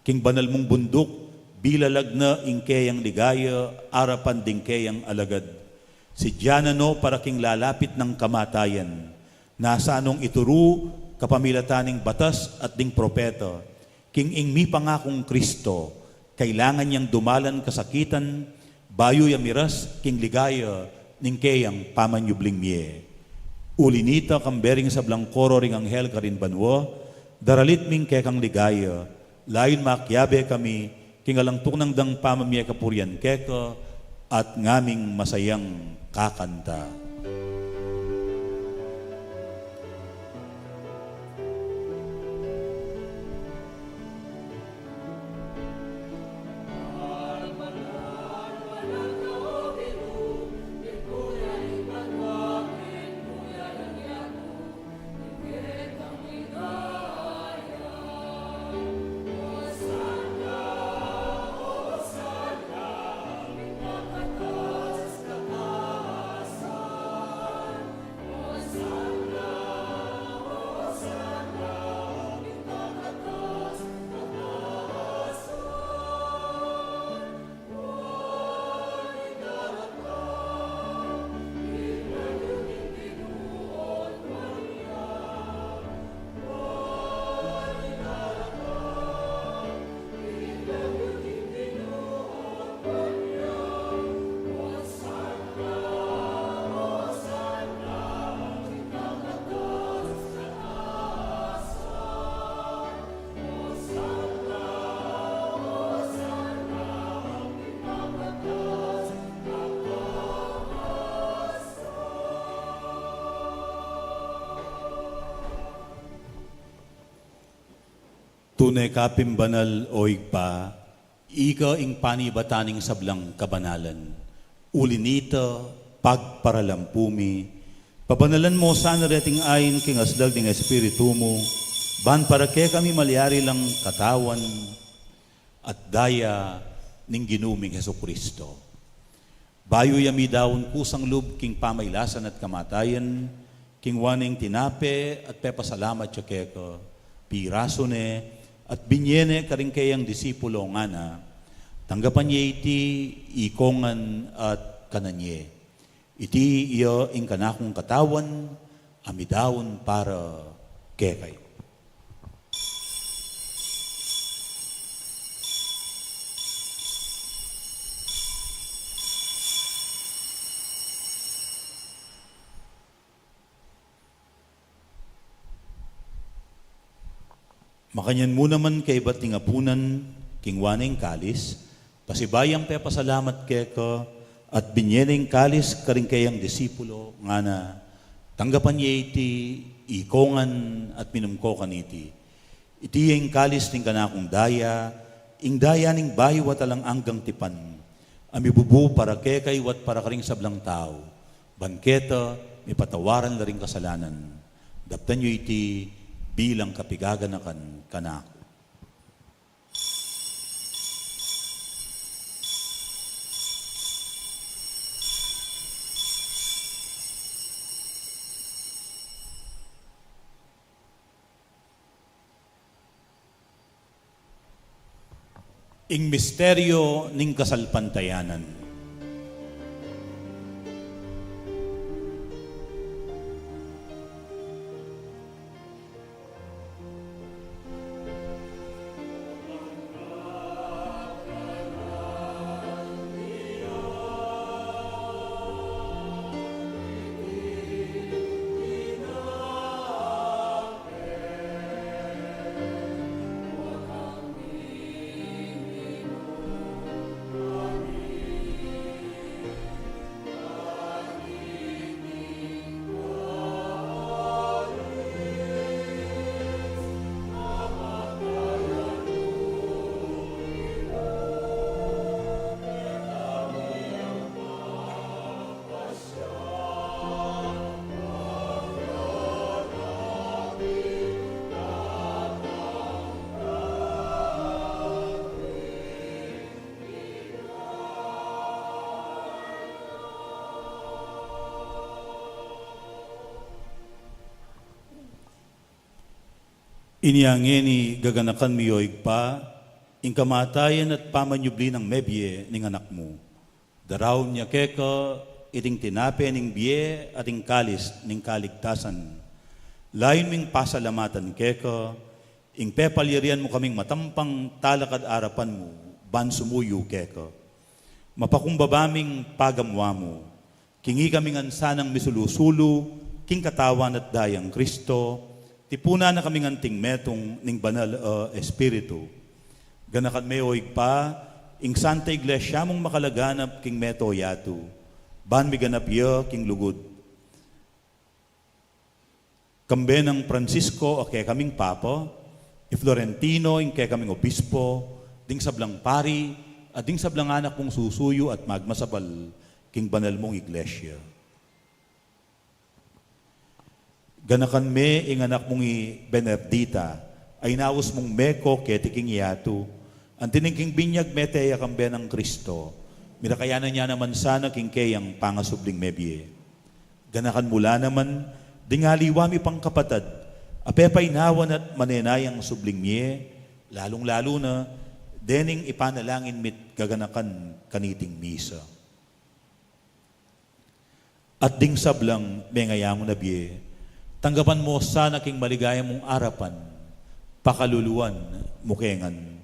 King banal mung bunduk, bilalag na ing keyang ligaya arapan ding keyang alagad. Sadya na no para king lalapit nang kamatayan, nasa nong ituru kapamilatan ning batas at ding propeta, king ing mipangakung Kristo, kailangan yang dumalan kasakitan, bayu ya miras king ligaya ning keyang pamanyubling mie. Uli nita, kambe ring sablang koro ring anghel karin banua, daralit mi ing kekang ligaya, layun makiabe kami king alang tuknang dang pamamie kapurian keka, at ngaming masayang kakanta. Tune ka pin banal, O Ibpa, ika ing panibatan ning sablang kabanalan. Uli nita, pagparalampu mi, pabanalan mu sana reting ain king aslag ning Espiritu mu, ban para kekami malyari lang katawan at daya ning Ginu ming Jesucristo. Bayu ya midaun kusang lub king pamailasan at kamatayan, kingwa ne ing tinape at pepasalamat ya keka, pirasu ne, at binye ne karing keyang disipulo ngana, tanggapan ye iti ikongan at kanan ye. Iti iya ing kanakung katawan, a midaun para kekayu. Makanyan mu naman kaybat ning apunan, kingwa ne ing kalis, pasibayu yang pepasalamat keka, at binye ne ing kalis karing keyang disipulo, ngana, tanggapan ye iti ikongan at minum ko kaniti. Iti ya ing kalis ning kanakung daya, ing daya ning bayu at alang anggang tipan, a mibubu para kekayu at para karing sablang tau, ban keta mipatawaran la ring kasalanan. Daptan yu iti bilang kapigaganakan kanaku. Ing misteryo ning kasalpantayanan. Inya ngeni gaganakan mi, o Ibpa, ing kamatayan at pamanyubli nang mebie ning Anak mu. Daraun ya keka iting tinape ning bie at ing kalis ning kaligtasan. Layun ming pasalamatan keka ing pepalyarian mu kaming matampang talakad arapan mu ban sumuyu keka. Mapakumbaba ming pagamuan mu, king ikami ngan sanang misulu-sulu king Katawan at Dayang Kristo, tipunan na kami ngan king metung ning Banal a Espiritu. Ganakan me, o Ibpa, ing Santa Iglesia mung makalaganap king mabilug a yatu, ban miganap ya king lugud. Kambe nang Francisco a kekaming Papa, i Florentino ing kekaming Obispo, ding sablang pari, at ding sablang anak mung susuyu at magmasabal king banal mung Iglesia. Ganakan me ing anak mung i Bernardita, a inaus mung meko keti king yatu, anti ning king binyag mete ya kambe nang Kristo, mirakayanan ya naman sana king keyang pangasubling mebie. Ganakan mu la naman ding aliwa mi pang kapatad a pepainawan at manenayang subling mie, lalung-lalu na dening ipanalangin mi't gaganakan kaniting misa. At ding sablang mengayangu na bie, tanggapan mu sana king maligaya mung arapan, pakaluluan mu ke ngan.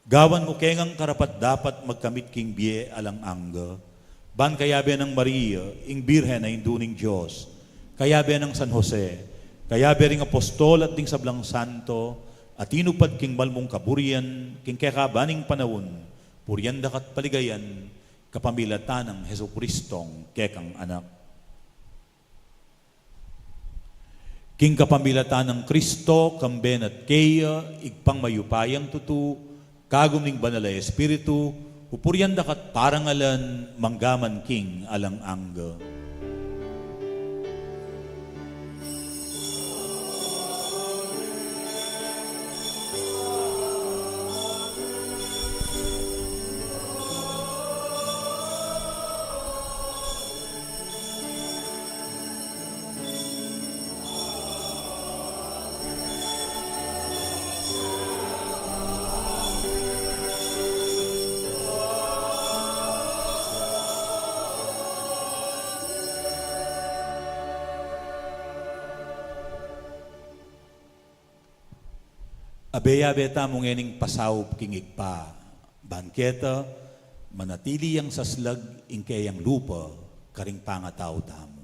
Gawan mu ke ngang karapat-dapat magkamit king bie alang angga. Ban kayabe nang Maria, ing Birhen a Indu ning Dios, kayabe nang San Jose, kayabe ring apostol at ding sablang santo, a tinupad king mal mung kaburian king kekaban ning panaun, purian da ka't paligayan, kapamilatan nang Jesucristong kekang Anak. King kapamilatan nang Kristo, kambe na't keya, Ibpang mayupayang tutu, kagum ning Banal a Espiritu, pupurian da ka't parangalan, mangga man king alang angga. Abe-abe tamu ngening pasaup king Ibpa, ban keta manatili yang saslag ing keyang lupa karing pangatau tamu.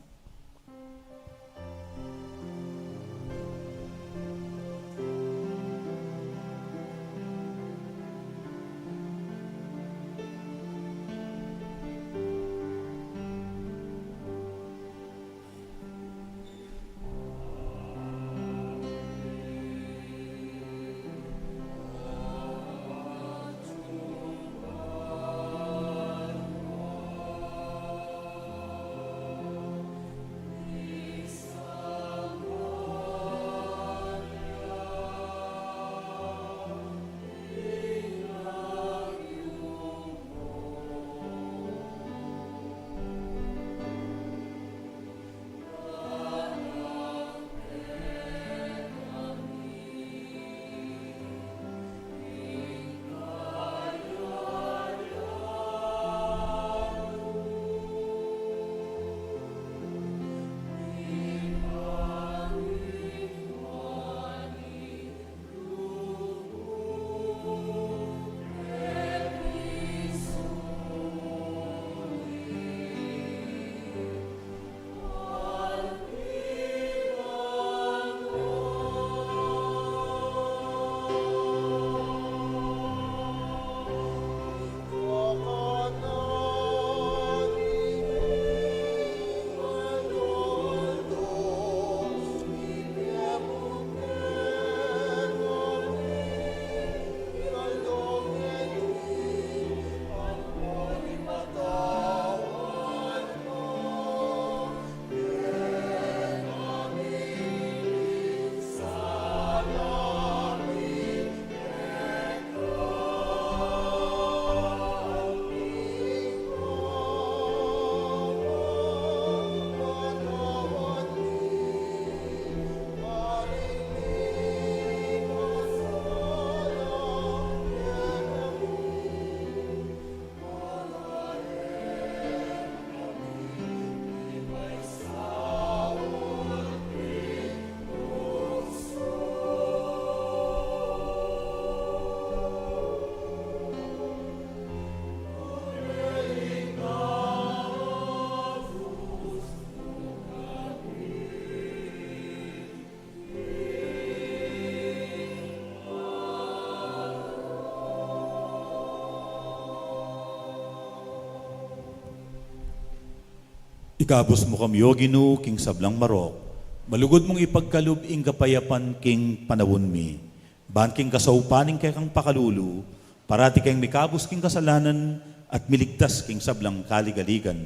Ikabus mu kami, O Ginu, king sablang marok. Malugud mung ipagkalub ing kapayapan king panaun mi. Ban king kasaupan ning kekang pakalulu, parati keng mikabus king kasalanan at miligtas king sablang kaligaligan.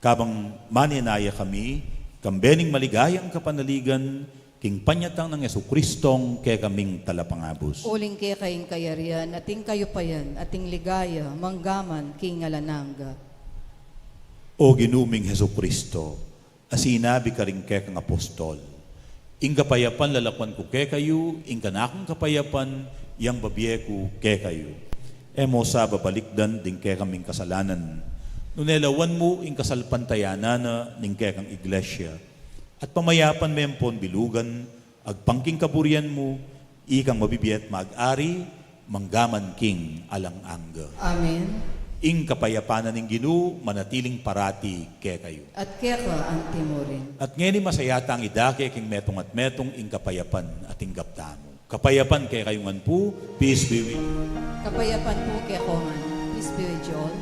Kabang manenaya kami, kambe ning maligayang kapanaligan, king panyatang nang Jesucristong kekaming Talapangabus. Uling keka ing kayarian, at ing kayupayan, at ing ligaya, manggaman king alang angga. O Ginu ming Jesucristo, a sinabi karing kekang apostol, ing kapayapan lalakuan ku kekayu, ing kanakung kapayapan yang babie ku kekayu. E mu sa babalikdan ding kekaming kasalanan, nune lawan mu ing kasalpantayanan na ning kekang iglesia. At pamayapan me ampon bilugan, agpang king kaburian mu, ikang mabibie at mag-ari, manggaman king alang angga. Amen. Ing kapayapan na ning Ginu, manatiling parati kekayu. At keka antimurin. At ngeni masaya tang idake king metung at metung ing kapayapan a tinggap tamu. Kapayapan kekayu ngan pu, peace be with you. Kapayapan pu kekongan, peace be with you all.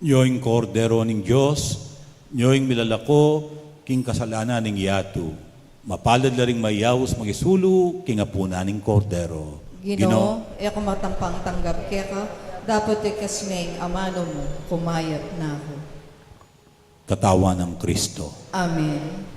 Nyo ing Kordero ning Dios, nyo ing milalako king kasalanan ning yatu. Mapalad la ring mayaus mangisulu king apunan ning Kordero. Ginu, e ku makatampang tanggap keka, dapot ikasme ing amanu mu, kumayap na ku. Katawan nang Kristo. Amen.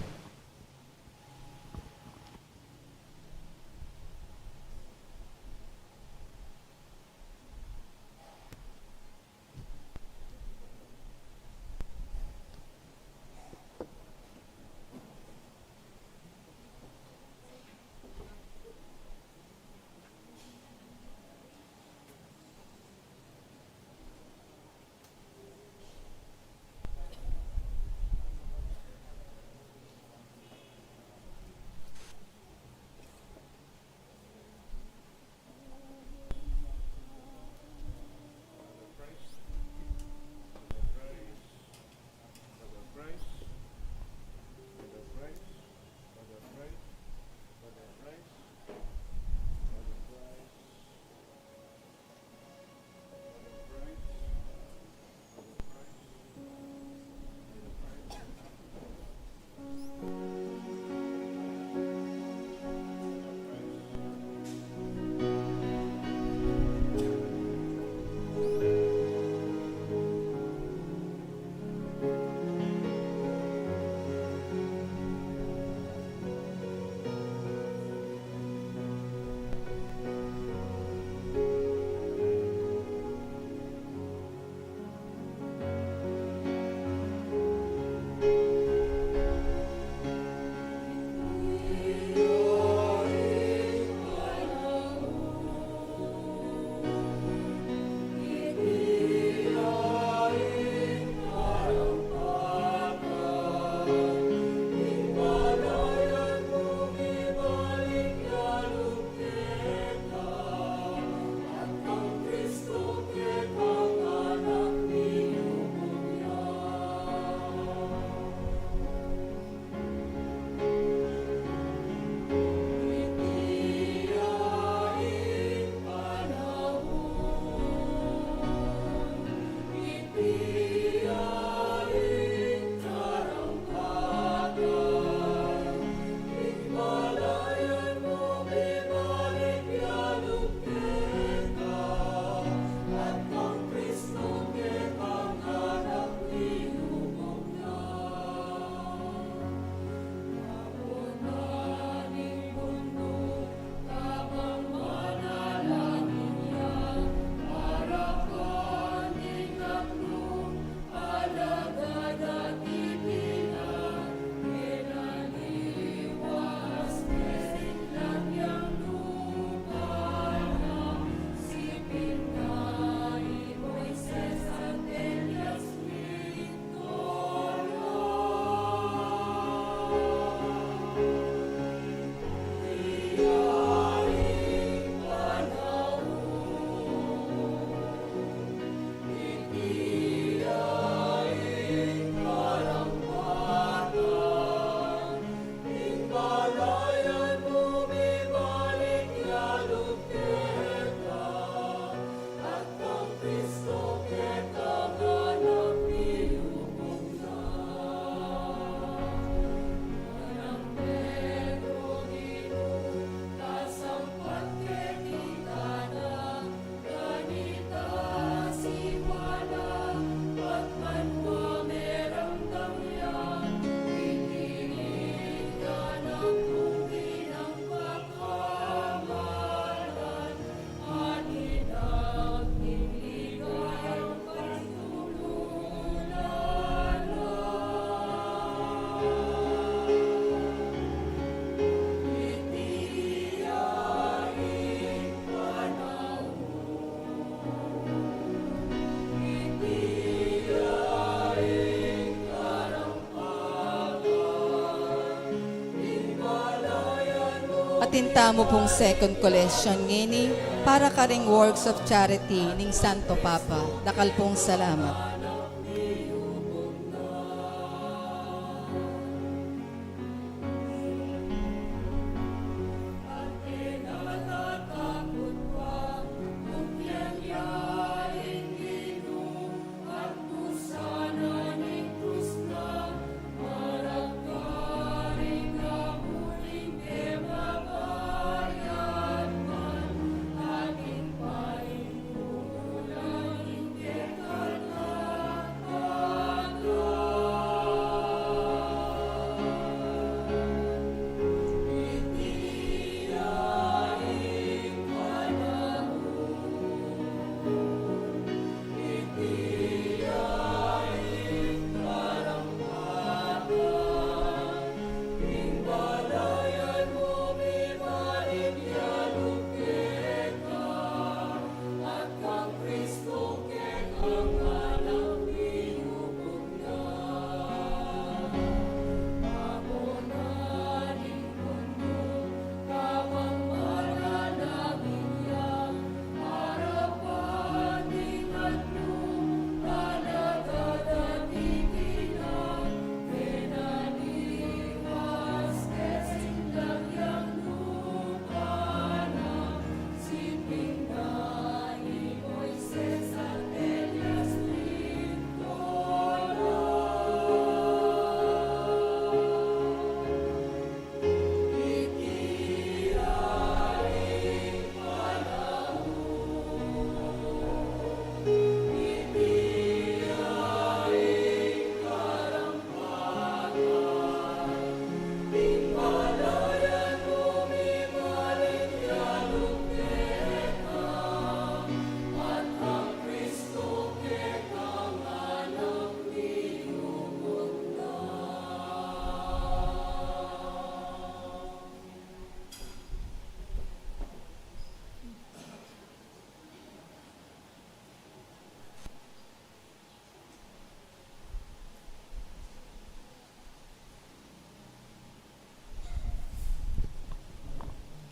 Atin tamu pung second collection ngeni para karing works of charity ning Santo Papa. Dakal pung salamat.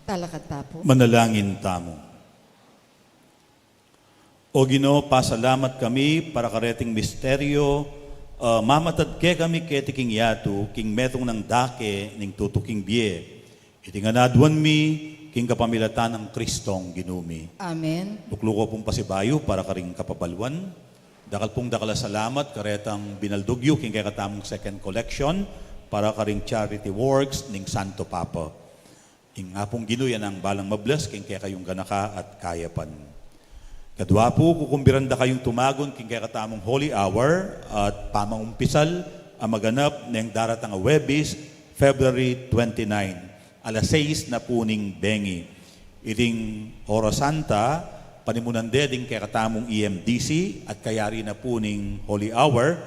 Talakad ta pu. Manalangin tamu. O Ginu, pasalamat kami para kareting misteryo, ah, mamatad kekami keti king yatu, king metung nang dake ning tutuking bie. Iti ngan aduan mi, king kapamilatan nang Kristong Ginu mi. Amen. Lukluku pung pasibayu para karing kapabaluan. Dakal pung dakal a salamat karetang binaldug yu king kekatamung second collection para karing charity works ning Santo Papa. Ing Apung Ginu ya nang balang mabless king kekayung ganaka at kayapan. Kadwa pu, kukumbiran da kayung tumagun king kekatamung Holy Hour at pamangumpisal a maganap neng daratang a Huwebes, February twenty-nine, alas sais na pu ning bengi. Iting Oras Santa, panimunan de ding kekatamung E M D C at kayari na pu ning Holy Hour,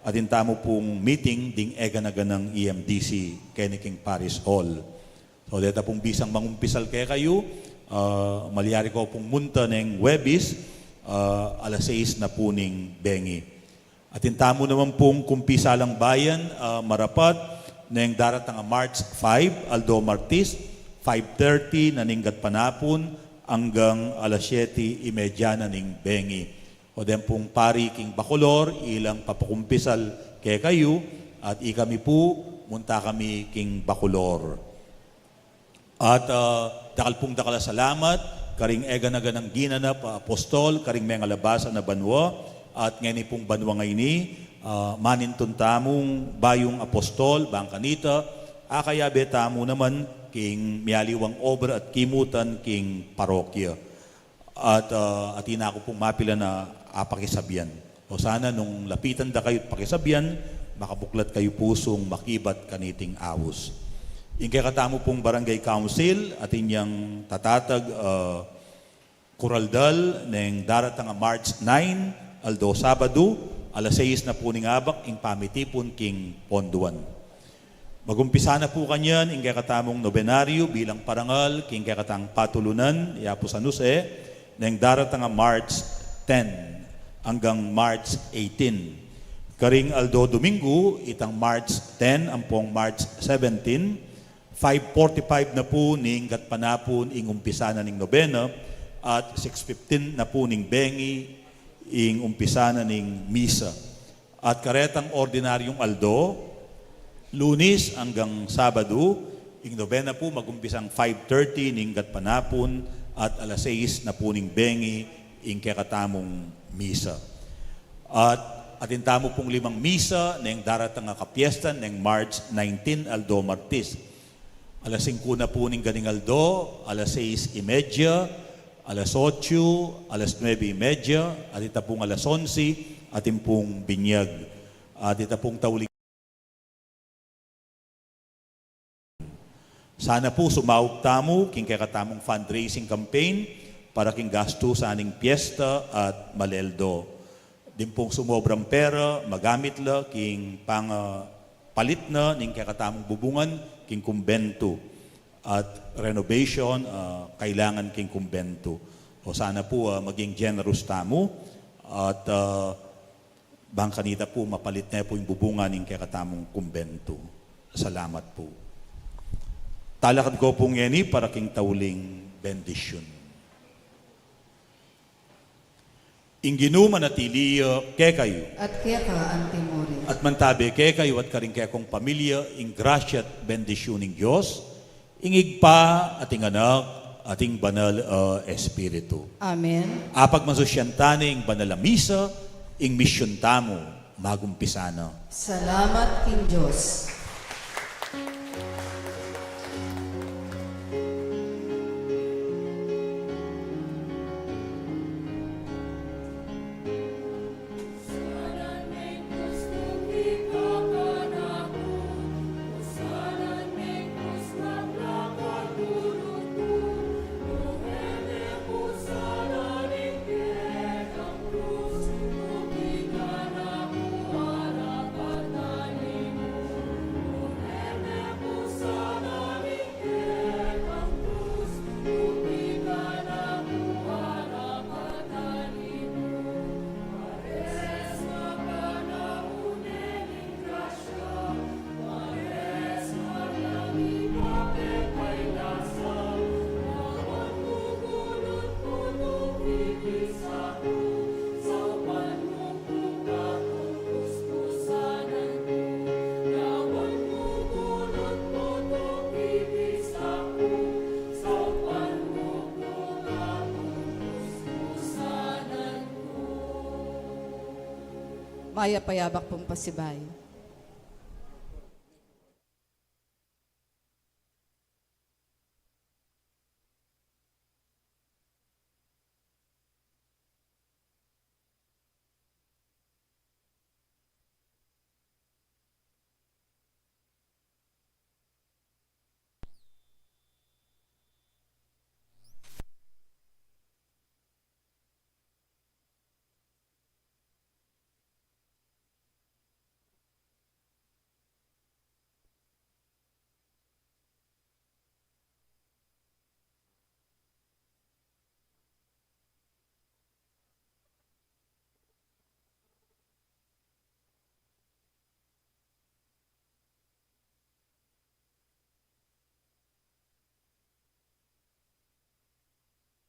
atin tamu pung meeting ding eganaganang E M D C keni king Parish Hall. So, deta pung bisang mangumpisal kekayu, ah, malyari ko pung munta neng Huwebes, ah, alas sais na pu ning bengi. Atin tamu naman pung kumpisalang bayan, ah, marapat neng daratang a March five, aldo Martis, five thirty na ning gatpanapun anggang alas siyete y media na ning bengi. O den pung pari king Bacolor, ilang papakumpisal kekayu, at ikami pu, munta kami king Bacolor. At, ah, dakal pung dakal a salamat karing eganaganang ginanap a apostol karing mengalabasan a banua, at ngeni pung banua ngeni, ah, manintun tamung bayung apostol, bang kanita, akayabe tamu naman king mialiwang obra at kimutan king parokya. At, ah, atin aku pung mapilan a apakisabian. O sana nung lapitan da kayu't pakisabian, makabuklat kayu pusung makibat kaniting aus. Ing kekatamu pung Barangay Council, atin yang tatatag, ah, kuraldal neng daratang a March nine, aldo Sabadu, alas sais na pu ning abak ing pamitipun king ponduan. Magumpisa na pu kanyan ing kekatamung nobenaryo bilang parangal king kekatang patulunan, ya pu San Jose, neng daratang a March ten anggang March eighteen. Karing aldo Domingo, itang March ten ampong March seventeen, Five forty-five na pu ning gatpanapun ing umpisa na ning nobena, at six fifteen na pu ning bengi ing umpisa na ning misa. At karetang ordinaryung aldo, Lunis anggang Sabadu, ing nobena pu magumpisang five thirty ning gatpanapun at alas sais na pu ning bengi ing kekatamung misa. At atin tamu pung limang misa neng daratang a kapiesta neng March nineteen, aldo Martis. Alas singku na pu ning ganing aldo, alas sais y media, alas otsu, alas nuebe y media, at ita pung alas onse, atin pung binyag. At ita pung tauling Sana pu sumaup tamu king kekatamung fundraising campaign para king gastu sa ning piesta at maleldo. Ding pung sumobrang pera, magamit la king pangapalit na ning kekatamung bubungan king kumbentu at renovation, ah, kailangan king kumbentu. O sana pu, ah, maging generous tamu at, ah, bang kanita pu mapalit ne pu ing bubungan ning kekatamung kumbentu. Salamat pu. Talakad ko pu ngeni para king tauling bendisyun. Ing Ginu manatili ya kekayu. At keka antimurin. At mantabe kekayu at karing kekong pamilya ing grasya at bendisyun ning Dios, ing Ibpa, at ing Anak, at ing Banal a Espiritu. Amen. Apagmasusyan ta ne ing banal a misa, ing misyun tamu magumpisa na. Salamat king Dios. Mayap a yabak pung pasibayu.